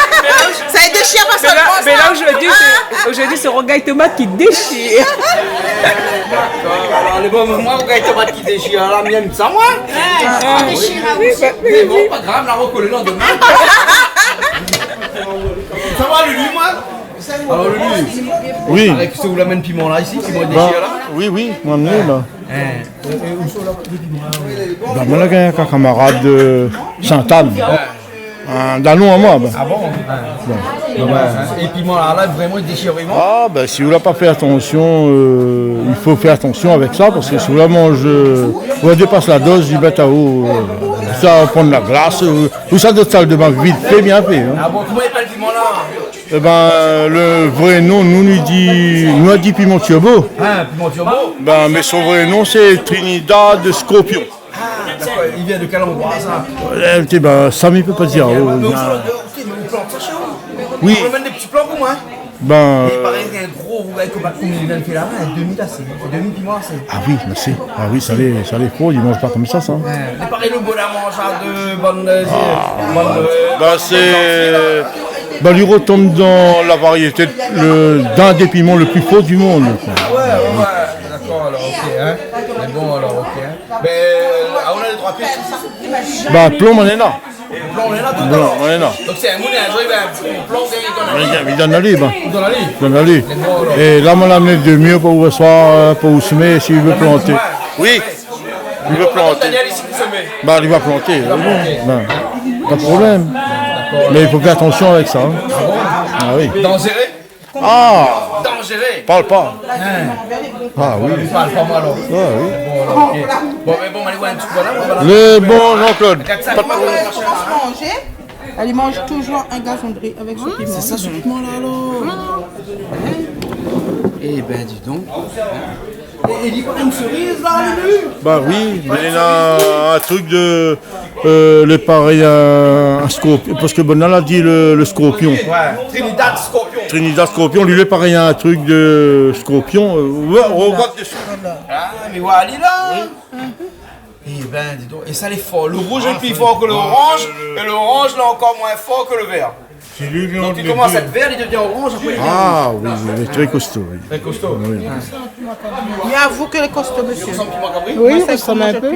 sa i déshir pa solman sa. Mé la, mé la, zordi, sé, zordi, sé rougay tomat ki déshir. Dakor, alor, le bon, moin, rougay tomat ki déshir, la mienn, sa, moin. Ah, oui, oui, oui. Mé bon, pa grav, la rokolé le landemin. Sa va, Lulu, moin ? Alor, Lulu, oui. Arèt, sé ou la amenn piman la, isi, piman déshir la ? Ba, oui, oui, moin la amenn la. In. Ba, moin la gingn in kamarad, euh, Sint-Ann. Ouais. In dalon amoin, ba. Ah bon ? Ouais. Bon. Ouais. É piman la, la, vréman, i déshir vréman ? Ah, ba, si ou la pa fé atansion, euh, i fo fé atansion avèk sa, parske si ou la manz, euh, ou la dépas la doz, i mèt aou, euh, sa, pran la glas, euh, ou sa, dot sal de bank vit fé, bien fé, in. Ah bon, koman i apèl piman la ? Ébin, le vré non, nou, nou di, nou la di piman turbo. Ah, piman turbo. Bin, mé son vré non, sé Trinidad Scorpion. Ah, dakor. I vien de kèl androi, sa ? Euh, té, bin, sa, mi pé pa dir. Mé ou, ou plant sa shé ou ? Oui. Ou amenn dé ti plan pou moin ? Bin, i paré in gro rougay tomat konm li vien fé la, in demi la, sé demi piman, sé. Ah oui, mé sé, ah oui, sa lé, sa lé for, i manz pa konmsa, sa. Ouais. I paré le bon a manz de bann, euh, bann, euh, ba, sé, bann, euh, ba, li retonm dan la variété, le, d'in dé piman le pli for du mond, koi. Ah ouais, ouais, ouais. Dakor, alor, OK, in. Mé bon, alor, OK, in. Mé, euh, ah, ou na lé troi pié ? Ba, plon, moin néna. Plon, moin néna tout. Plon, moin néna. Donk, si in moun la in zour i vé in plon, i done ali. Oui, i done ali, ba. I done ali. I done ali. Mé bon, alor. É la, moin la amenn demi pou ou aswar, euh, pou ou semé, si ou vé planté. Oui. Li vé planté. Daniel isi pou semé. Ba, li va planté. Li va planté. Ba, pa de problèm. Dakor. Mé i fo fé atansion avèk sa, in. Ah bon ? Ah oui. Danzéré ? Ah ! Danzéré. Parl pa. In. Ah oui. Parl pa, moin, alor. Ah oui. Bon, alor, OK. Bon, mé bon, alé, ouais, in ti kou la, voilà. Le bon Jean-Claude. Regarde sa, pa de problèm. Kan i komansé manzé, li manz touzour in gazon de ri avèk son piman. Sé sa, son piman la, alor. Ébin, di donk. É, é li pran in seriz la, Lulu ? Ba oui, mé néna in truk de, euh, le parèy, euh, in scorpion, parske banna la di le, le scorpion. Ouais, Trinidad Scorpion. Trinidad Scorpion, li lé parèy in truk de scorpion, euh, ouais, ou rogard dési. Ah, mé voilà, li la. Oui. Ébin, di donk, é sa lé for. Le rouz lé pli for ke loranz, é loranz lé ankor moin for ke le vèr. Donk, li komans èt vèr, li devien oranz, apré li devien rouz. Ah oui, oui, oui, tré kosto, oui. Tré kosto. Oui. Mé avou ke lé kosto, mésyé. Li resanm piman kabri ? Oui, i resanm in pé.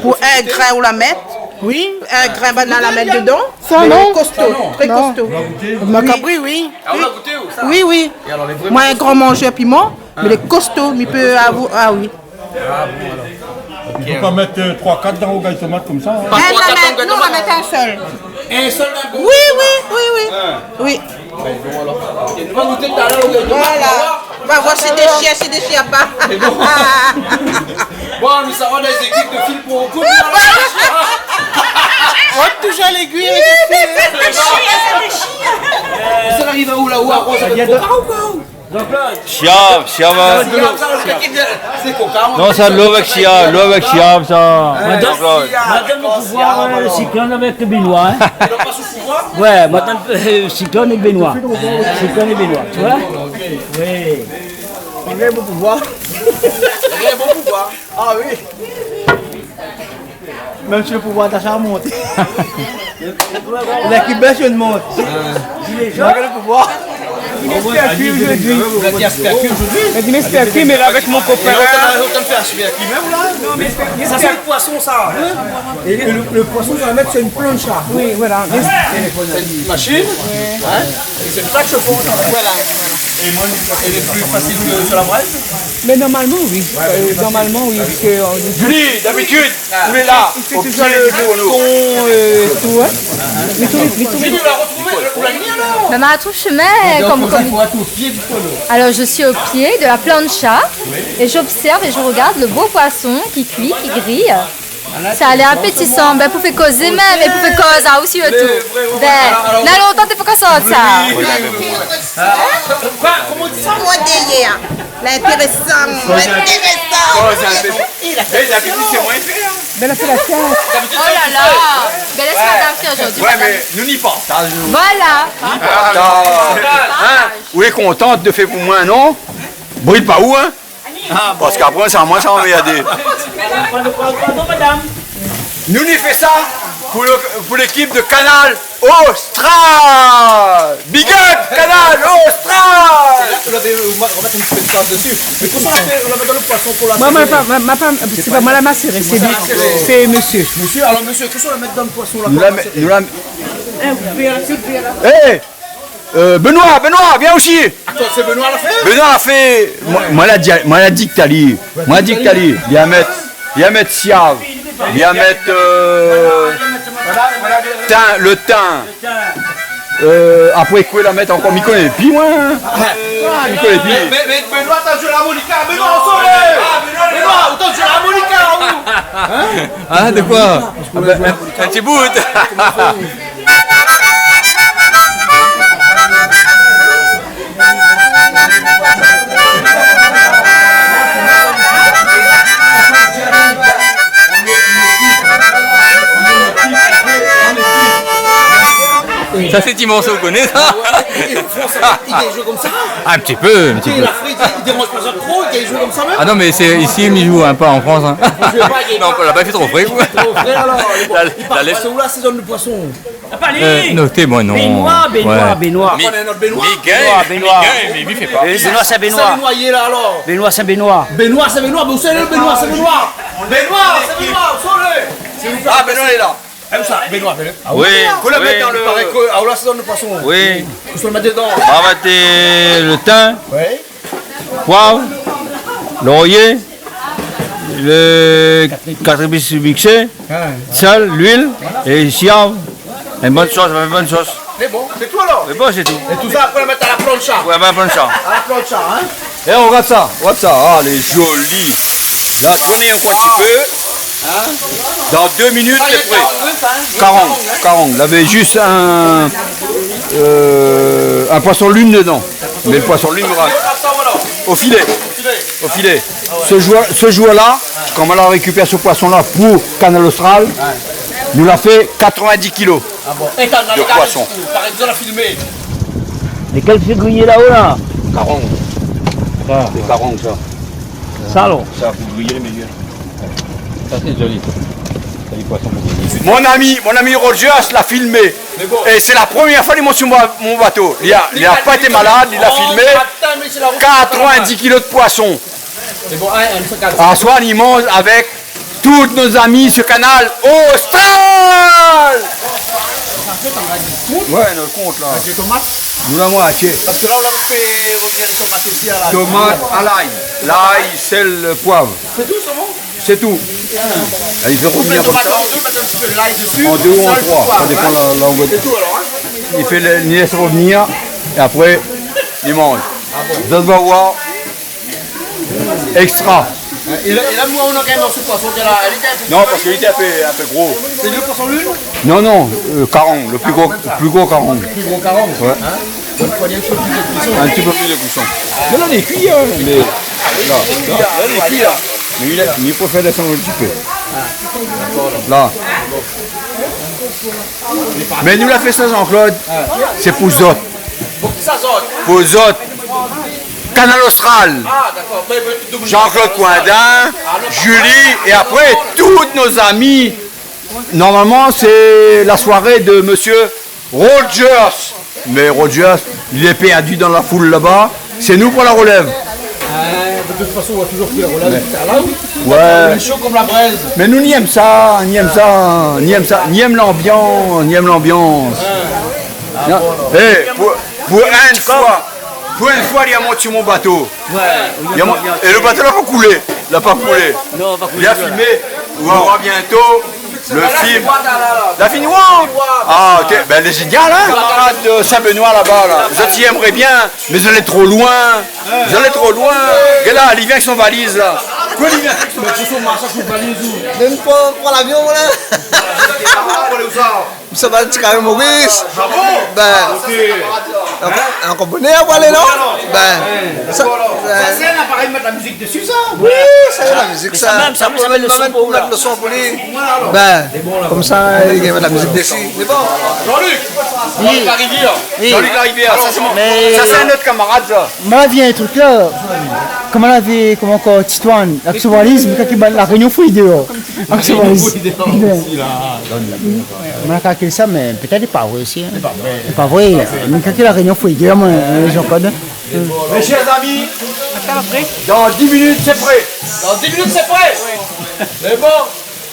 Pou in grin ou la mèt. Oui. In grin banna la mèt dedan. Sa, non. Kosto, tré kosto. Piman kabri, oui. Ah, ou la gouté, ou, sa ? Oui, oui. É alor, lé vré kosto ? Moin, in gran manzèr piman, mé lé kosto, mi pé avou, ah oui. Ah bon, alor. OK, alor. I fo pa mèt, euh, troi, kat dan rougay tomat konmsa, in. Pa troi, kat dan rougay tomat. Non, nou va mèt in sèl. In sèl dan kou ? Oui, oui, oui, oui. In. Oui. Bin, bon, alor. OK, nou va gouté talèr rougay tomat, nou va voir. Voilà. Nou va voir si i déshir, si i déshir pa. Sé bon. Bon, nou sava dan lé zékip de fil pou rokout, nou, alor. Rod touzour légui avèk le fil. Sa i ariv aou la, ou aroz avèk koka ou koi ? Siav, siav, in. Siav, sa, sé koka, non, sa dolo avèk siav, dolo avèk siav, sa. Madam, madam, le pouvoir, euh, siklone avèk Benoît, in. Ouais, madam, euh, siklone avèk Benoît. Siklone avèk Benoît, tu vois ? Oui. Malgré mon pouvoir. Malgré mon pouvoir. Ah oui. Mèm si le pouvoir d'asha la monté. La ki bès, li mont. Malgré le pouvoir. Ou la di aspèrkil zordi ? Ou la di aspèrkil zordi ? Mé di aspèrkil, mé la, avèk mon kopin. Mé la, ou la fé aspèrkil mèm, la ? Non, mé aspèrkil. Sa, sé le poison, sa. É le, le poison, sa va mèt sur une plancha. Oui, voilà. Sé in mashine. Ouais. In ? É sé sa ke i fé, sa. Voilà, voilà. É lé pli fasil ke sur la braise ? Mé normalman, oui. Euh, normalman, oui, parske, euh, Julie, d'abitid, ou lé la, i fé touzour le, le ton, euh, tou, in. Mé tou lé, mé tou lé. Mé ma trouv shomin, kom, kom. Alors, je suis au pied de la plancha et j'observe et je regarde le beau poisson qui cuit, qui grille. Sa la lèr apétisan. Bin, pou fé kozé mèm, é pou fé koz, ah, osi, é tou. Bin, na lontan té fé koz sa. Koman i di sa ? Koman i di sa ? Intérésan, intérésan. Mé d'abitid sé moin ki fé, in. Bèl apélasyon. Oh là là. Bin, lès madam fé zordi, madam. Mé nou ni partaz, nou. Voilà. Ou lé kontan de fé pou moin, non ? Bril pa ou, in ? Parske apré, sa, moin, sa va anmèrdé. Nou, nou fé sa pou le, pou lékip de Kanal Austral. Big up, Kanal Austral. Ou la, ou la mèt in ti pé de sèl dési. Mé kosa ou la fé, ou la mèt dan le poison pou la... Moin, moin, pa, moin, moin pa, sé pa moin la maséré, sé li, sé mésyé. Mésyé, alor, mésyé, kosa ou la mèt dan le poison la ? Nou la mèt, nou la... É, Benoît, Benoît, vien osi. Atann, sé Benoît la fé ? Benoît la fé. Moin, moin la di, moin la dikté ali. Moin la dikté ali. Vien mèt, vien mèt siav. Vien mèt, euh, tin, le tin. Euh, apré, koué la mèt ankor, mi koné pi, moin. Ah, mi koné pi. Mé, mé, mé Benoît, ou tann zoué larmonika. Benoît, ou sort. Ah, Benoît, Benoît, ou tann zoué larmonika, ou ? In ? Ah, de koi ? Ah bin, in ti bout. Sa, sé ti morso, ou koné sa ? Ah ouais, é, é ou fé sa, i gingn zoué konmsa ? In ti pé, in ti pé. La fri, i déranz pa sa tro, i gingn zoué konmsa mèm ? Ah non, mé sé isi, mi zoué in pé an Frans, in. Ou zoué pa, i gingn pa. Non, laba, i fé tro fré. Tro fré, alor. La, i parl la, pa de ou la sézone le poison. Ah, pa li. Euh, noté mon non. Benoît, Benoît, ouais. Benoît. Mi-, Benoît, Benoît. Mi gingn, Benoît. Mi gingn, mé mi fé pa. Benoît, sé Benoît. Sa, Benoît, sé Benoît. Benoît, sé Benoît. Benoît, sé Benoît. Mé ousa lé Benoît, sé Benoît. Benoît, sé Benoît, ousa lé ? Ah, Benoît lé la. Ousa, Benoît, Benoît. Ah oui, oui. Fo la mèt dan le, paré ke, ah, la, sé dan le poison. Oui. Fo la mèt dedan. On va mettre le thym. Oui. Poiv, lorié, le kat épis mixé, sèl, luil é siav. In bone sos, in bone sos. Sé bon, sé tou alor ? Sé bon, sé tou. É tout sa, apré, mèt a la plancha. Ouais, a la plancha. A la plancha, in ? É ou gard sa, ou gard sa. Ah, lé zoli. La tourné in ti pé. In ? Dan dé minit, lé pré. Karang, karang. Lavé zis in, euh, in poison lune dedan. Mé le poison lune, voilà. O filé. O filé. Se zour, se zour-la, kan nou la rékipèr se poison-la pou Kanal Austral, nou la fé katrovindis kilo de poison. Lékèl sé griyé la-o la ? Karang. Sa. Sé karang, sa. Sa, alor. Sa, pou griyé, lé méyèr. Sa, sé zoli. Sa, lé poison pou griyé. Mon ami, mon ami Rogers la filmé. É sé la promièr foi li mont su mon, mon bato. Li la, li la pa été malad, li la filmé. Katrovindis kilo de poison. Aswar, li manz avèk tout nos amis su Kanal Austral. Ouais, nou kont la. Nou la moitié. Parske la, nou la fé rovnir lé tomat osi a la... Tomat, a lay. Lay, sèl, poiv. Sé tou, sé bon ? Sé tou. Alé, i fé rovnir konmsa. Koup lé tomat an dé, mèt in ti pé de lay dési. An dé ou an troi, sa dépan la, la longèr. Sé tou alor, in ? I fé le, i lès rovnir, é apré, i manz. Ah bon ? Zot va voir. Extra. É la, é la, moin, nou na kan mèm in morso poison, la, lé kan mèm... Non, parske li lété in pé, in pé gro. Sé le poison lune ? Non, non, euh, karang, le pli gro, pli gro karang. Pli gro karang. Ouais. In ? Donk, fo in ti pé plis de kuison. In ti pé plis de kuison. Mé la, lé kui, in, mé la, la, la, lé kui, la. Mé li la, li préfèr désann in ti pé. La. Mé nou la fé sa, Jean-Claude, sé pou zot. Pou zot. Kanal Austral. Jean-Claude Coindin, Julie, é apré, tout nos amis. Normalman, sé la soiré de monsieur Rogers. Mé Rogers, li lé pèrdi dan la foul laba. Sé nou pou la relèv. Ah, de tout fason, nou va touzour pran la relèv, sa la, oui. Ouais. Lé sho kom la brèz. Mé nou, ni èm sa, ni èm sa, ni èm sa, ni èm lanbians, ni èm lanbians. Ah. Non. É, pou, pou in foi, pou in foi, li la mont su mon bato. Ouais. Li la mont, é le bato la pa koulé, la pa koulé. Non, la pa koulé. Li la filmé, nou va voir bientôt. Le film. La fine voir ? Ah, ok. Ben, lé zénial, hein ? Kamarad de Saint-Benoît laba, la. Zot i èmré bien, mé zot lé tro loin. Zot lé tro loin. Gard la, li vien avèk son valiz, la. Koué, li vien avèk son valiz ? Mèm pa, pa lavion, la. Sa va, ti karé Moris. Ah bon ? Ben, ankor, ankor bonèr pou alé, non ? Ben, sa, sa, sé in aparèy mèt la mizik dési, sa ? Oui, sa, la mizik, sa. Mé sa mèm, sa mèm, sa mèt le son pou li. Ben, konmsa, li gingn mèt la mizik dési. Mé bon. Jean-Luc, Jean-Luc Larivière. Oui. Jean-Luc Larivière, sa, sé mon, sa, sé in ot kamarad, sa. Moin la vi in truk la. Koman la vi, koman ankor, Titoine, avèk son valiz, mé kan i ba La Rényon fouyé déor. Avèk son valiz. Moin la kalkil sa, mé pétèt lé pa vré osi, hein. Lé pa vré. Lé pa vré. Mé kan La Rényon fouyé déor, moin, euh, Jean-Claude. Mes chers amis, dans dix minutes, c'est prêt. Dans dix minutes, c'est prêt. Oui. C'est bon.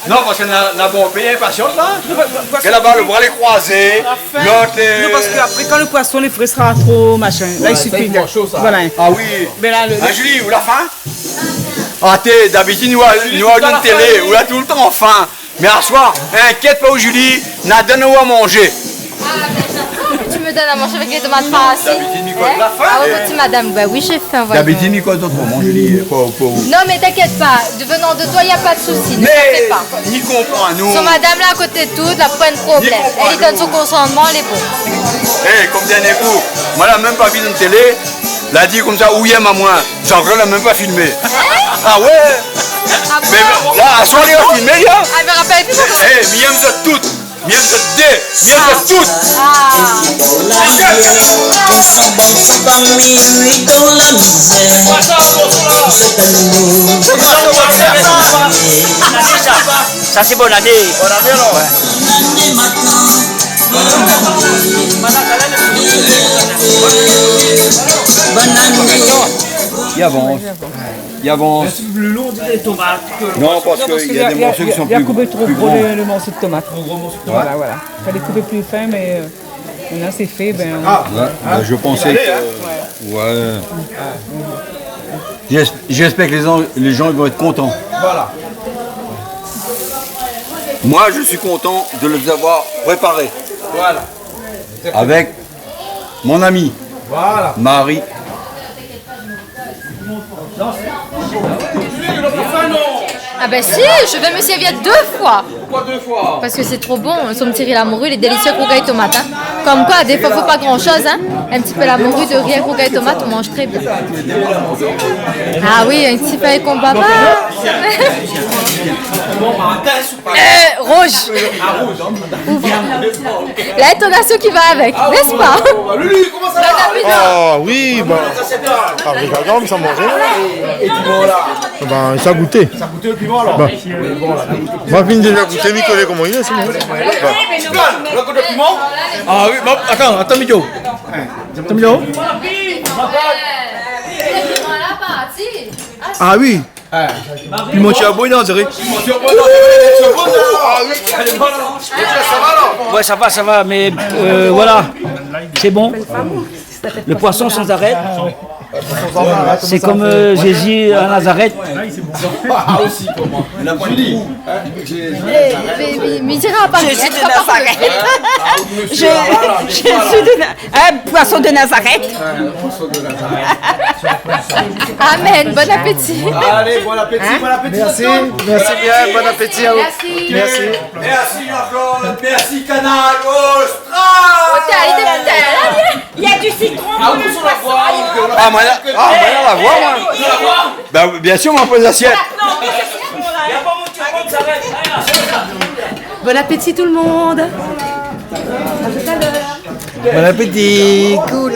Non, parske na, na bonpé inpasian, la. Non, pa, pa, parske laba, le bra lé kroizé, la fin. Lot, euh, non, parske apré, kan le poison lé fré, sra tro machin. La, i sifi. Ouais, sa, i manz sho, sa. Voilà. Ah oui. Ben la, le, hein, Julie, ou la fin ? Ah, té, dabitid, nou, nou, nou, télé, ou la toultan fin. Mé aswar, inkièt pa ou, Julie, na donn aou a manzé. Ah, ben, tu me donnes à manger avec les tomates farcies. Dabitid, mi koz la fin. Ah ouais, petite madame, bah oui, j'ai faim, voyons. Dabitid, mi koz aou, Julie, pou, pou. Non, mais t'inquiète pas, venant de toi, y a pas de souci, ne t'en fais pas. Mé, mi konpran, nou. Son madam la, a koté de tout, la pa de problèm. Mi konpran, nou. Èl i donn son konsanteman, lé bon. Eh, konm dernié kou, moin la mèm pa vi dan télé, la di konmsa, ou yèm amoin. Jean-Claude la mèm pa filmé. Hein ? Ah ouais. Ah bon ? Mé la, aswar, li va filmé, li, hein. Ah, mi rapèl pi. Eh, eh, mi yèm zot tout. Mi yèm zot dé. Mi yèm zot tout. Ah. Sa sé bonn ané. Bonn ané, alor. Ouais. Bonn ané. Li avans. Li avans. Sé pli lon, on diré, tomat ke... Non, parske na dé morso ki lé pli gran. Non, parske li la, li la, li la koupé tro gro le, le morso de tomat. Tro gro morso de tomat. Ouais. Voilà, voilà. Falé koupé pli fin, mé, euh, la sé fé, ben... Ah, ben, je pensais que, ouais. J'es-, j'espère que les gens, les gens, ils vont être contents. Voilà. Moi, je suis content de les avoir préparés. Voilà. Avec mon amie, voilà, Marie. Ah ben si, je vais me servir deux fois. Pourquoi deux fois ? Parce que c'est trop bon, son petit riz à la morue, il est délicieux avec rougail tomate, hein. Comme quoi, des fois, faut pas grand-chose, hein. Un petit peu la morue, de riz avec rougail tomate, on mange très bien. Ah oui, un petit pain avec mon papa. Bon, bah, attends, Euh, rouge. Ah, rouge, hein. Ouf. L'intonation qui va avec, n'est-ce pas ? Ah, ouais, ouais, ouais. Lulu, comment ça va ? Bon appétit. Ah oui, bah, avec la gamme, ça mange. Et puis voilà. Ben, sa gout. Sa gout le piment, alors ? Bah. Oui, bon, là, goûte. Moin la fine déza gouté, mi koné koman i lé, sé bon. Bah. Jean-Claude, le goût de piment ? Ah oui, bon, atann, atann, Midio. Atann, Midio. Ah oui. Piman ti aboy, non, sé vré. Ouais, sa va, sa va, mé, euh, voilà. Sé bon. Le poisson sans arête, c'est comme, euh, Jésus à Nazareth. Ah, aussi, pour moi. La pointe du cou, hein. Eh, mais, mais, mais il dira pas Jésus de Nazareth. Je, je suis de Na-, Un poisson de Nazareth. Un poisson de Nazareth. Amen. Bon appétit. Allez, bon appétit, hein ? Bon appétit, merci, monsieur. Merci bien, bon appétit à vous. Merci. Merci. Merci, Jean-Claude. Merci, Canal Austral. Hôtel, il est hôtel. Il y a du citron. Ah, où sont la voix ? Ah, moin la, ah, moin la, la voi, moin. Vous avez la voix ? Ben, bien sûr, moin la poz lasièt. Non, mais c'est citron, là. Bon appétit, tout le monde. À tout à l'heure. Bon appétit, cool.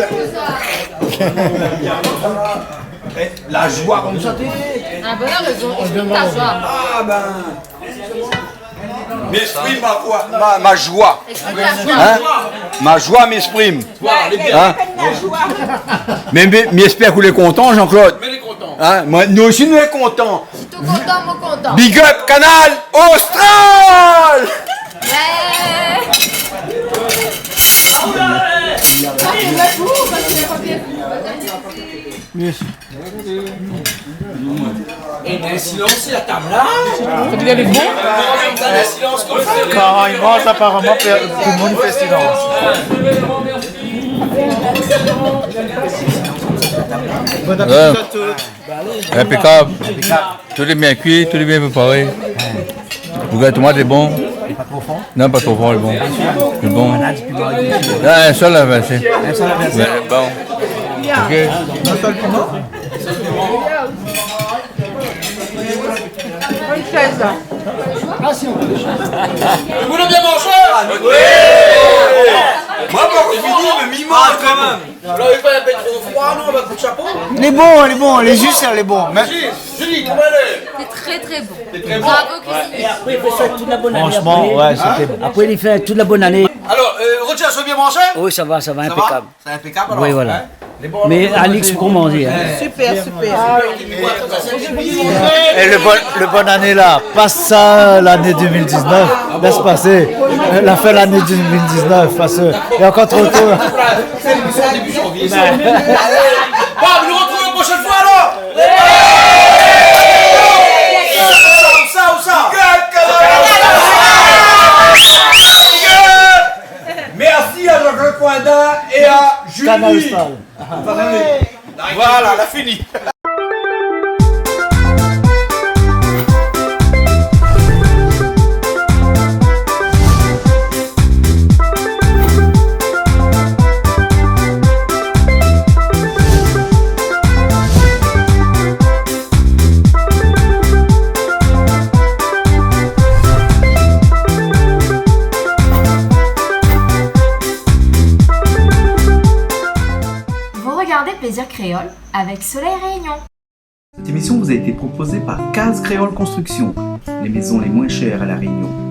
Eh, la joi konmsa, té. Ah, ben, la rézon, exprime ta joie. Ah, ben. M'exprime ma voix, ma, ma joie. Exprime ta joie. Hein ? Ma joie m'exprime. Voilà, lé bien. Hein ? Mé, mé, mé mi èspèr ke ou lé kontan, Jean-Claude. Mé lé kontan. Hein ? Moin, nou osi, nou lé kontan. Tout kontan, mon kontan. Big up, Canal Austral ! Ouais. Merci. É bin, silans si la tab la. Sa vé dir lé bon ? Silans konm sa. Kan i manz, aparaman, tout le moun i fé silans. Bon apéti a tout. Inpékab. Tout lé bien kui, tout lé bien préparé. Lo grin tomat lé bon. Lé pa tro for ? Non, pa tro for, lé bon. Lé bon. Banane, piman, lé bon. Ah, in sèl la vèrsé. In sèl la vèrsé. Mé bon. Ok. In sèl piman ? Ou la bien manzé ? Oui. Moin, pa fini, mé mi manz kan mèm. La, i fé in pé tro froi, non, avèk lo shapo ? Lé bon, lé bon, lé zis, lé bon. Mé Julie, koman i lé ? C'est très, très bon. C'est très bon. Bravo, cuisinier. Franchement, ouais, c'était bon. Apré, li fé tout la bone ané. Alor, euh, Roger, sa va bien manzé ? Oui, sa va, sa va, inpékab. Sa va ? Sé inpékab, alor, hein ? Oui, voilà. Mé Alix, pou manzé, hein. Super, super. É lo bon, lo bone ané la, pa sa, lané deux mille dix-neuf, lès pasé, euh, la fin lané deux mille dix-neuf, parske lé ankor tro to. Sé lémision début janvier, sa. Bon, nou artrouv la proshèn foi, alor. Ousa, ousa ? Mèrsi a Jean-Claude Coindin é a Julie. Kanal Austral. Voilà, la fini. Vous regardez Plaisir Créole avec Soleil Réunion. Cette émission vous a été proposée par Case Créole Construction, les maisons les moins chères à La Réunion.